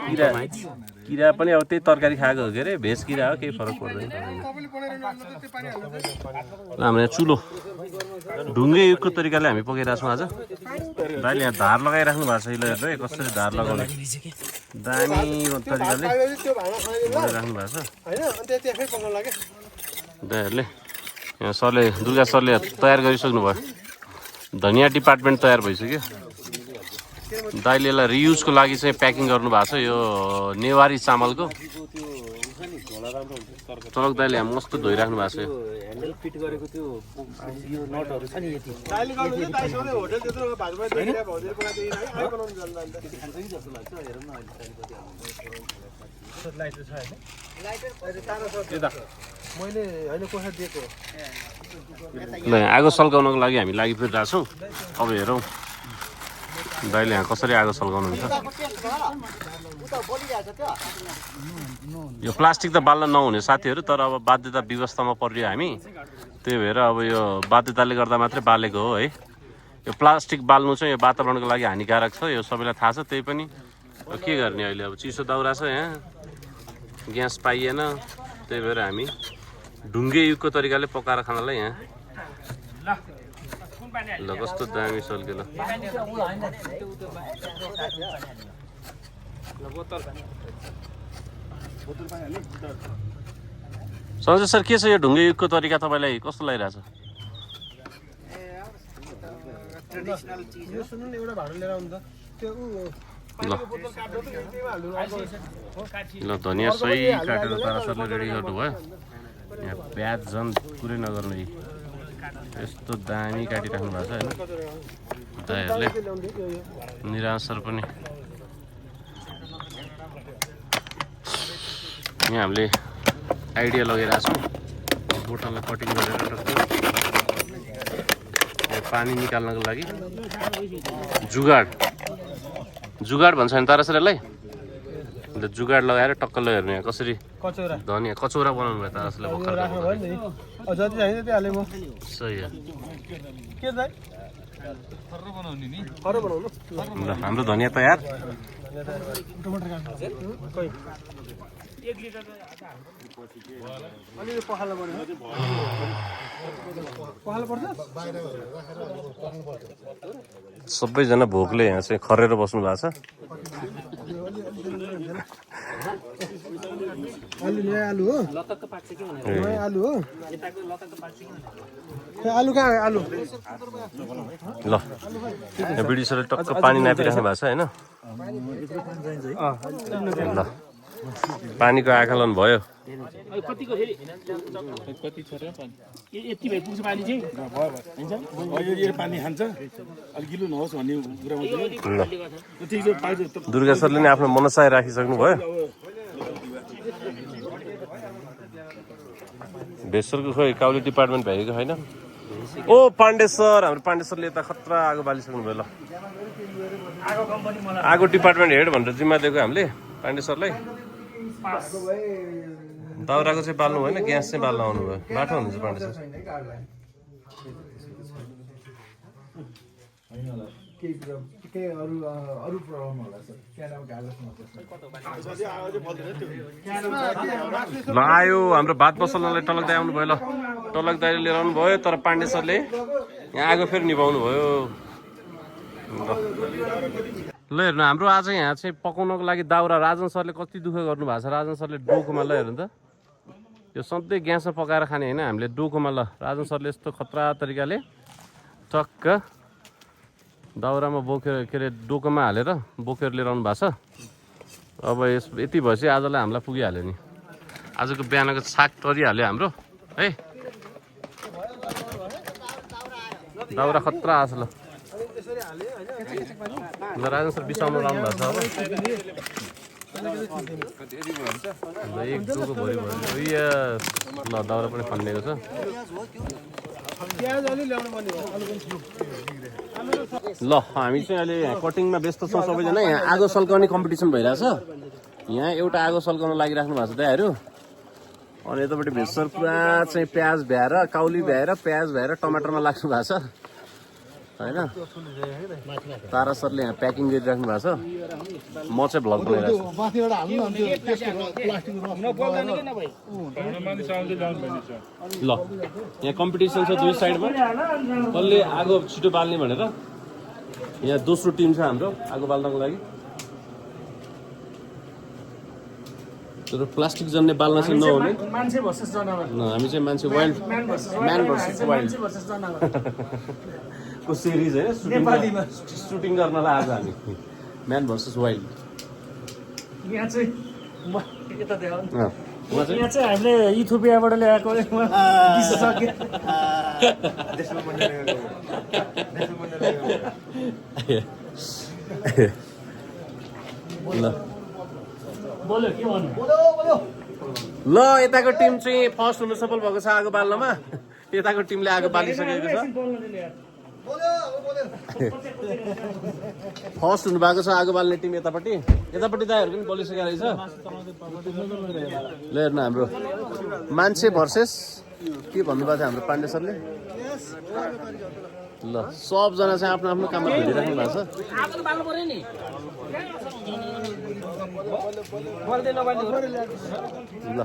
किरा पनि अब त्यही तरकारी खाएको हो के अरे, भेज किरा हो, केही फरक पर्दैन। हाम्रो यहाँ चुलो ढुङ्गे युगको तरिकाले हामी पकाइरहेको छौँ आज। दाइले यहाँ धार लगाइराख्नु भएको छ। यसले हेर्दै कसरी धार लगाउने दामी तरिकाले लगाइराख्नु भएको छ दाइहरूले। यहाँ सरले दुर्गा सरले तयार गरिसक्नु भयो। धनियाँ डिपार्टमेन्ट तयार भइसक्यो। दाइले यसलाई रियुजको लागि चाहिँ प्याकिङ गर्नु भएको छ। यो नेवारी चामलको चलक दाइले यहाँ मस्त धोइराख्नु भएको छ। ह्यान्डल फिट गरेको त्यो यो नटहरू छ नि यति ल आगो सल्काउनको लागि हामी लागि परिरहेको छौँ। अब हेरौँ दाइले यहाँ कसरी आगो सल्काउनुहुन्छ। यो प्लास्टिक त बाल्न नहुने साथीहरू, तर अब बाध्यता व्यवस्थामा परियो हामी। त्यही भएर अब यो बाध्यताले गर्दा मात्रै बालेको हो है। यो प्लास्टिक बाल्नु चाहिँ यो वातावरणको लागि हानिकारक छ, यो सबैलाई थाहा छ। त्यही पनि के गर्ने, अहिले अब चिसो दाउरा छ, यहाँ ग्यास पाइएन। त्यही भएर हामी ढुङ्गे युगको तरिकाले पकाएर खानलाई यहाँ। ल कस्तो दामी सल्के ल। सञ्जय सर के छ यो ढुङ्गे युगको तरिका तपाईँलाई कस्तो लागिरहेछ? ल धनियाँ सही काटेर तारा सरले रेडी गर्नुभयो। यहाँ प्याज झन् कुरै नगर्नु, यस्तो दामी काटिराख्नु भएको छ होइन दाइहरूले। निराज सर पनि यहाँ हामीले आइडिया लगाइरहेको छौँ बोटललाई कटिङ गरेर पानी निकाल्नको लागि जुगाड भन्छ नि तारा सर यसलाई। जुगाड लगाएर टक्कल हेर्नु यहाँ कसरी धनियाँ कचौरा बनाउनु भयो तारा सरले भर्खर। सही हो। ल हाम्रो धनियाँ तयार। सबैजना भोकले यहाँ चाहिँ खरेर बस्नु भएको छ। आलु हो आलु हो आलु कहाँ आलु ल यहाँ बिडी सरले टक्क पानी नापिराख्नु भएको छ होइन। ल पानीको आकलन भयो। कतिको फेरि कति छ र पानी यति भए पुग्छ पानी चाहिँ यो पानी खान्छ अलि गिलो नहोस् भन्ने कुरा ल दुर्गा सरले नै आफ्नो मनसाय राखिसक्नु भयो। भेसरको खोइ काउली डिपार्टमेन्ट भएको होइन। ओ पाण्डे सर, हाम्रो पाण्डे सरले यता खतरा आगो बालिसक्नु भयो। ल आगो डिपार्टमेन्ट हेड भनेर जिम्मा दिएको हामीले। पाण्डे सरलाई दाउराको चाहिँ बाल्नु भएन, ग्यास चाहिँ बाल्न आउनुभयो। बाटो हुनुहुन्छ पाण्डे सर। ल आयो हाम्रो भात पसललाई टलक दाइ आउनुभयो। ल टलक दाइले लिएर आउनुभयो, तर पाण्डे सरले यहाँ आगो फेरि निभाउनु भयो। ल हेर्नु हाम्रो आज यहाँ चाहिँ पकाउनको लागि दाउरा राजन सरले कति दुःख गर्नुभएको छ। राजन सरले डोकोमा ल हेर्नु त, यो सधैँ ग्यासमा पकाएर खाने होइन, हामीले डोकोमा ल राजन सरले यस्तो खतरा तरिकाले टक्क दाउरामा बोकेर के अरे डोकोमा हालेर बोकेर लिएर आउनु भएको छ। अब यति भएपछि आजलाई हामीलाई पुगिहाल्यो नि। आजको बिहानको साग टरिहाल्यो हाम्रो है। दाउरा खतरा आछ। ल ल राजन सर बिसाउनु लाउनु भएको छ। अब एक डोको भरि भयो। ल दाउरा पनि खनिएको छ। ल हामी चाहिँ अहिले कटिङमा व्यस्त छौँ सबैजना। यहाँ आगो सल्काउने कम्पिटिसन भइरहेछ। यहाँ एउटा आगो सल्काउन लागिराख्नु भएको छ दाइहरू। अनि यतापट्टि भेसर पुरा चाहिँ प्याज भ्याएर, काउली भ्याएर, प्याज भ्याएर टमाटरमा लाग्नु भएको छ होइन। तारा सरले यहाँ प्याकिङ गरिराख्नु भएको छ। म चाहिँ भ्लग बनाइरहेको छु। ल यहाँ कम्पिटिसन छ दुई साइडमा, कसले आगो छिटो बाल्ने भनेर। यहाँ दोस्रो टिम छ हाम्रो आगो बाल्नको लागि। तर प्लास्टिक जन्ने बाल्न चाहिँ नहुने। मान्छे भर्सेस जनावर। हामी चाहिँ मान्छे वाइल्ड म्यान भर्सेस वाइल्ड को सिरिज होइन, सुटिङ गर्नलाई आज हामी म्यान भर्सेस वाइल्ड। यहाँ चाहिँ यता देखाउनु। यहाँ चाहिँ हामीले इथियोपियाबाट ल्याएको विशेषज्ञ। ल बोल्यो के भन्नु? ल यताको टिम चाहिँ फर्स्ट हुनु सफल भएको छ आगो बाल्नमा। यताको टिमले आगो बालिसकेको छ। फर्स्ट हुनु भएको छ आगो बाल्ने टिम यतापट्टि। यतापट्टि दाइहरू पनि बोलिसकेको रहेछ। ल हेर्नु हाम्रो मान्छे भर्सेस के भन्नुभएको थियो हाम्रो पाण्डे सरले। ल सबजना चाहिँ आफ्नो आफ्नो काममा भिडिराख्नु भएको छ। ल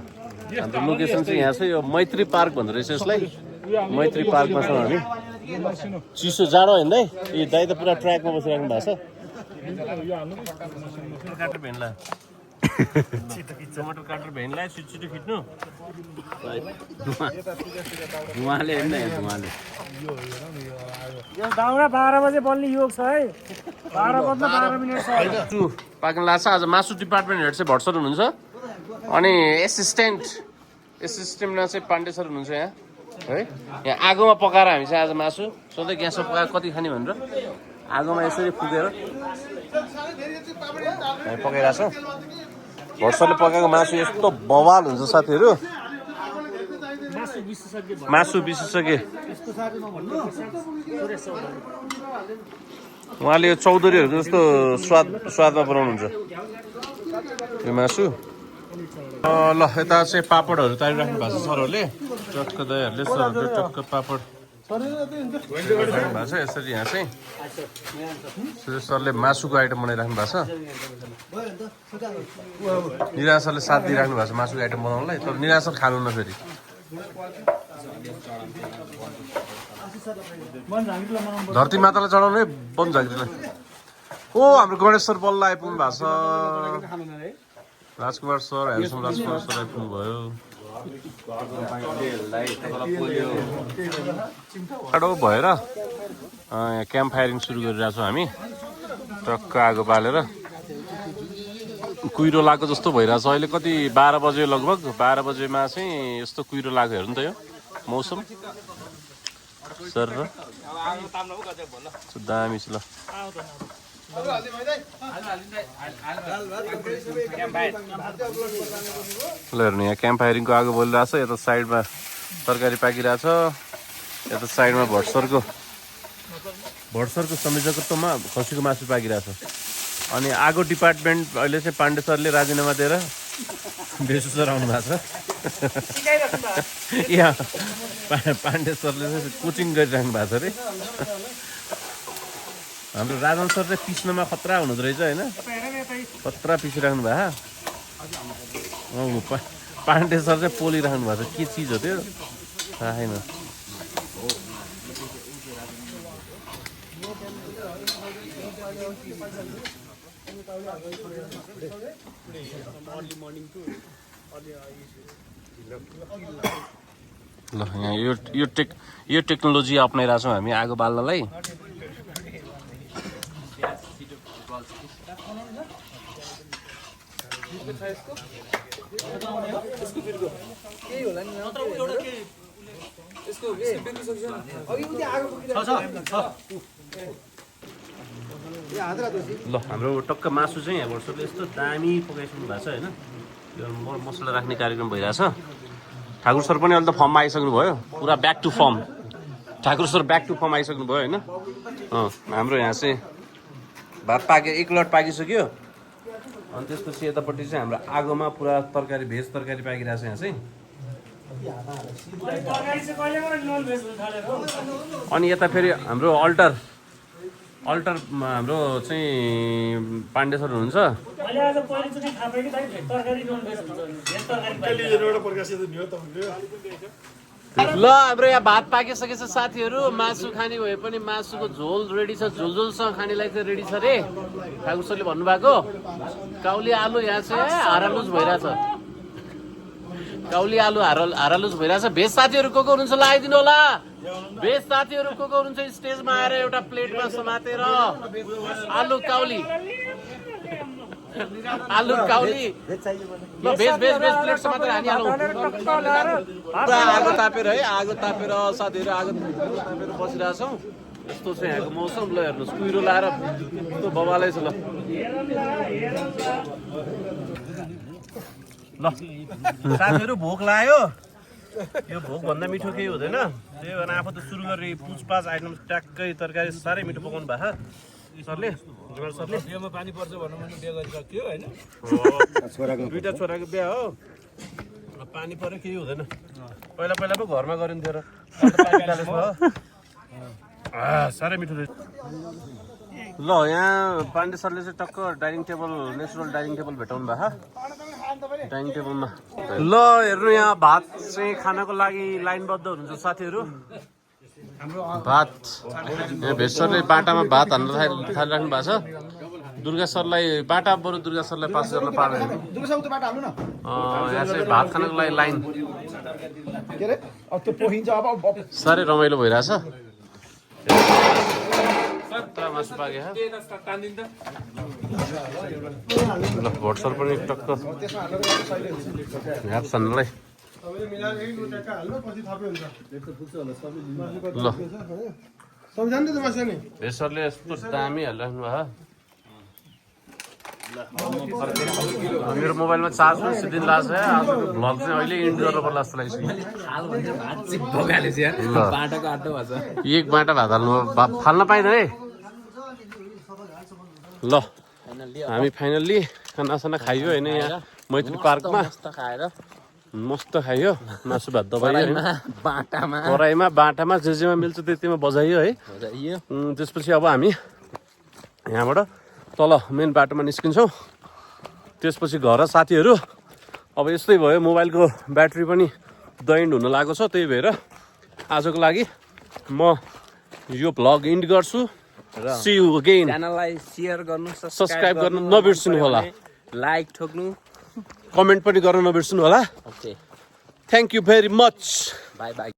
हाम्रो लोकेसन चाहिँ यहाँ छ। यो मैत्री पार्क भन्दो रहेछ यसलाई। मैत्री पार्कमा छौँ हामी। चिसो जाडो होइन दाइ? ए दाइ त पुरा ट्र्याकमा बसिराख्नु भएको छ। काटेर भेन्ला टमाटर काटेर भेन्ला छिटो खिच्नु। उहाँले हेर्नु उहाँले यो दाउरा 12 बजे बल्ने योग छ है। 12 बज्न 12 मिनेट छ। पाक्न लाग्छ। आज मासु डिपार्टमेन्ट हेड चाहिँ भट्सर हुनुहुन्छ। अनि एसिस्टेन्टमा चाहिँ पाण्डे सर हुनुहुन्छ यहाँ है। यहाँ आगोमा पकाएर हामी चाहिँ आज मासु सधैँ ग्यासमा पकाएर कति खाने भनेर आगोमा यसरी फुकेर हामी पकाइरहेको छौँ। भट्सरले पकाएको मासु यस्तो बवाल हुन्छ साथीहरू। मासु विशेषज्ञ उहाँले यो चौधरीहरूको जस्तो स्वादमा बनाउनुहुन्छ यो मासु। ल यता चाहिँ पापडहरू तारिराख्नु भएको छ सरहरूले। टक्क दाइहरूले सरहरूले टक्क पापड भएको छ यसरी। यहाँ चाहिँ सरले मासुको आइटम बनाइराख्नु भएको छ। निरा सरले साथ दिइराख्नु भएको छ मासुको आइटम बनाउनलाई। तर निरा सर खानुहुन्न फेरि। धरती मातालाई चढाउनु है बन झाँक्रीलाई। ओ हाम्रो गणेश सर बल्ल आइपुग्नु भएको छ। राजकुमार सर हेर्छौँ। राजकुमार सर आइपुग्नु भयो। टाढो भएर यहाँ क्याम्प फायरिङ सुरु गरिरहेको छौँ हामी। टक्क आगो बालेर कुहिरो लागेको जस्तो भइरहेछ अहिले। कति 12 बजे लगभग 12 बजेमा चाहिँ यस्तो कुहिरो लाग्यो हेर्नु त यो मौसम सर र दामी छ। ल हेर्नु यहाँ क्याम्प फायरिङको आगो बलिरहेछ। यता साइडमा तरकारी पाकिरहेछ। यता साइडमा भट्सरको संयोजकत्वमा खसीको मासु पाकिरहेछ। अनि आगो डिपार्टमेन्ट अहिले चाहिँ पाण्डे सरले राजीनामा दिएर बेसु सर आउनु भएको छ यहाँ पाण्डे सरले चाहिँ कोचिङ गरिराख्नु भएको छ अरे हाम्रो राजन सर चाहिँ पिस्नमा खतरा हुनुहुँदो रहेछ होइन खतरा पिसिराख्नु भएको पाण्डे सर चाहिँ पोलिराख्नु भएको छ के चिज हो त्यो थाहा छैन ल यहाँ यो टेक्नोलोजी अप्नाइरहेको छौँ हामी आगो बाल्नलाई ल हाम्रो टक्क मासु चाहिँ यहाँ वर्षले यस्तो दामी पकाइसक्नु भएको छ होइन यो मसला राख्ने कार्यक्रम भइरहेछ ठाकुर सर पनि अहिले त फर्ममा आइसक्नु भयो पुरा back to farm Thakur sir back to farm आइसक्नु भयो होइन हाम्रो यहाँ चाहिँ भात पाके एक लट पाकिसक्यो अनि त्यसपछि यतापट्टि चाहिँ हाम्रो आगोमा पुरा तरकारी भेज तरकारी पाकिरहेछ यहाँ चाहिँ अनि यता फेरि हाम्रो अल्टरमा हाम्रो चाहिँ पाण्डे सर हुनुहुन्छ ल हाम्रो यहाँ भात पाकिसकेछ साथीहरू मासु खाने भए पनि मासुको झोल रेडी छ झोलसँग खानेलाई चाहिँ रेडी छ रे ठाकुर सरले भन्नुभएको काउली आलु यहाँ चाहिँ हारालुज भइरहेछ काउली आलु हारालुज भइरहेछ भेज साथीहरू को हुनुहुन्छ ल आइदिनु होला भेज साथीहरू को हुनुहुन्छ स्टेजमा आएर एउटा प्लेटमा समातेर आलु काउली ल भेज प्लेट समातेर हानिहालौँ आगो तापेर है आगो तापेर साथीहरू आगो तापेर बसिरहेछौँ यस्तो छ यहाँको मौसम ल हेर्नुहोस् कुहिरो लाएर यस्तो बबालै छ ल साथीहरू भोक लाग्यो यो भोकभन्दा मिठो केही हुँदैन त्यही भएर आफू त सुरु गरी पुछपाछ आइटम ट्याक्कै तरकारी साह्रै मिठो पकाउनु भएको सरले सरले बिहामा पानी पर्छ भन्नु मैले बिहा गरिसक्यो होइन दुईवटा छोराको बिहा हो पानी पऱ्यो केही हुँदैन पहिला पो घरमा गरिन्थ्यो र साह्रै मिठो रहेछ ल यहाँ पाण्डे सरले चाहिँ टक्क dining table natural dining table भेटाउनु भएको डाइनिङ टेबलमा ल हेर्नु यहाँ भात चाहिँ खानको लागि लाइनबद्ध हुनुहुन्छ साथीहरू भात यहाँ भेज सरले बाटामा भात हाल्न थालिराख्नु भएको छ दुर्गा सरलाई बाटा बरु दुर्गा सरलाई पास गर्न पाएन यहाँ चाहिँ भात खानको लागि लाइन साह्रै रमाइलो भइरहेछ मासु पाके ल भोट सर पनि टक्क ह्याप छन्नलाई ल भेज सरले यस्तो दामी हालिराख्नु भयो मेरो मोबाइलमा चार्ज पनि सिद्धिन लाग्छ आजको भ्लग चाहिँ अहिले इन्ड गर्नु पर्ला जस्तो लाग्छ एक बाटा भात हाल्नु फाल्न पाइँदैन है ल हामी फाइनल्ली खानासाना खाइयो होइन यहाँ मैत्री पार्कमा मस्त खाइयो मासु भात दबाइयो कराईमा बाटामा जेमा मिल्छ त्यतिमा बजाइयो है त्यसपछि अब हामी यहाँबाट तल मेन बाटोमा निस्किन्छौँ त्यसपछि घर साथीहरू अब यस्तै भयो मोबाइलको ब्याट्री पनि दैन्ड हुन लागेको छ त्यही भएर आजको लागि म यो भ्लग इन्ड गर्छु See you again. च्यानललाई शेयर गर्नु सब्स्क्राइब गर्न नबिर्सनु होला लाइक ठोक्नु कमेन्ट पनि गर्न नबिर्सनु होला okay thank you very much by by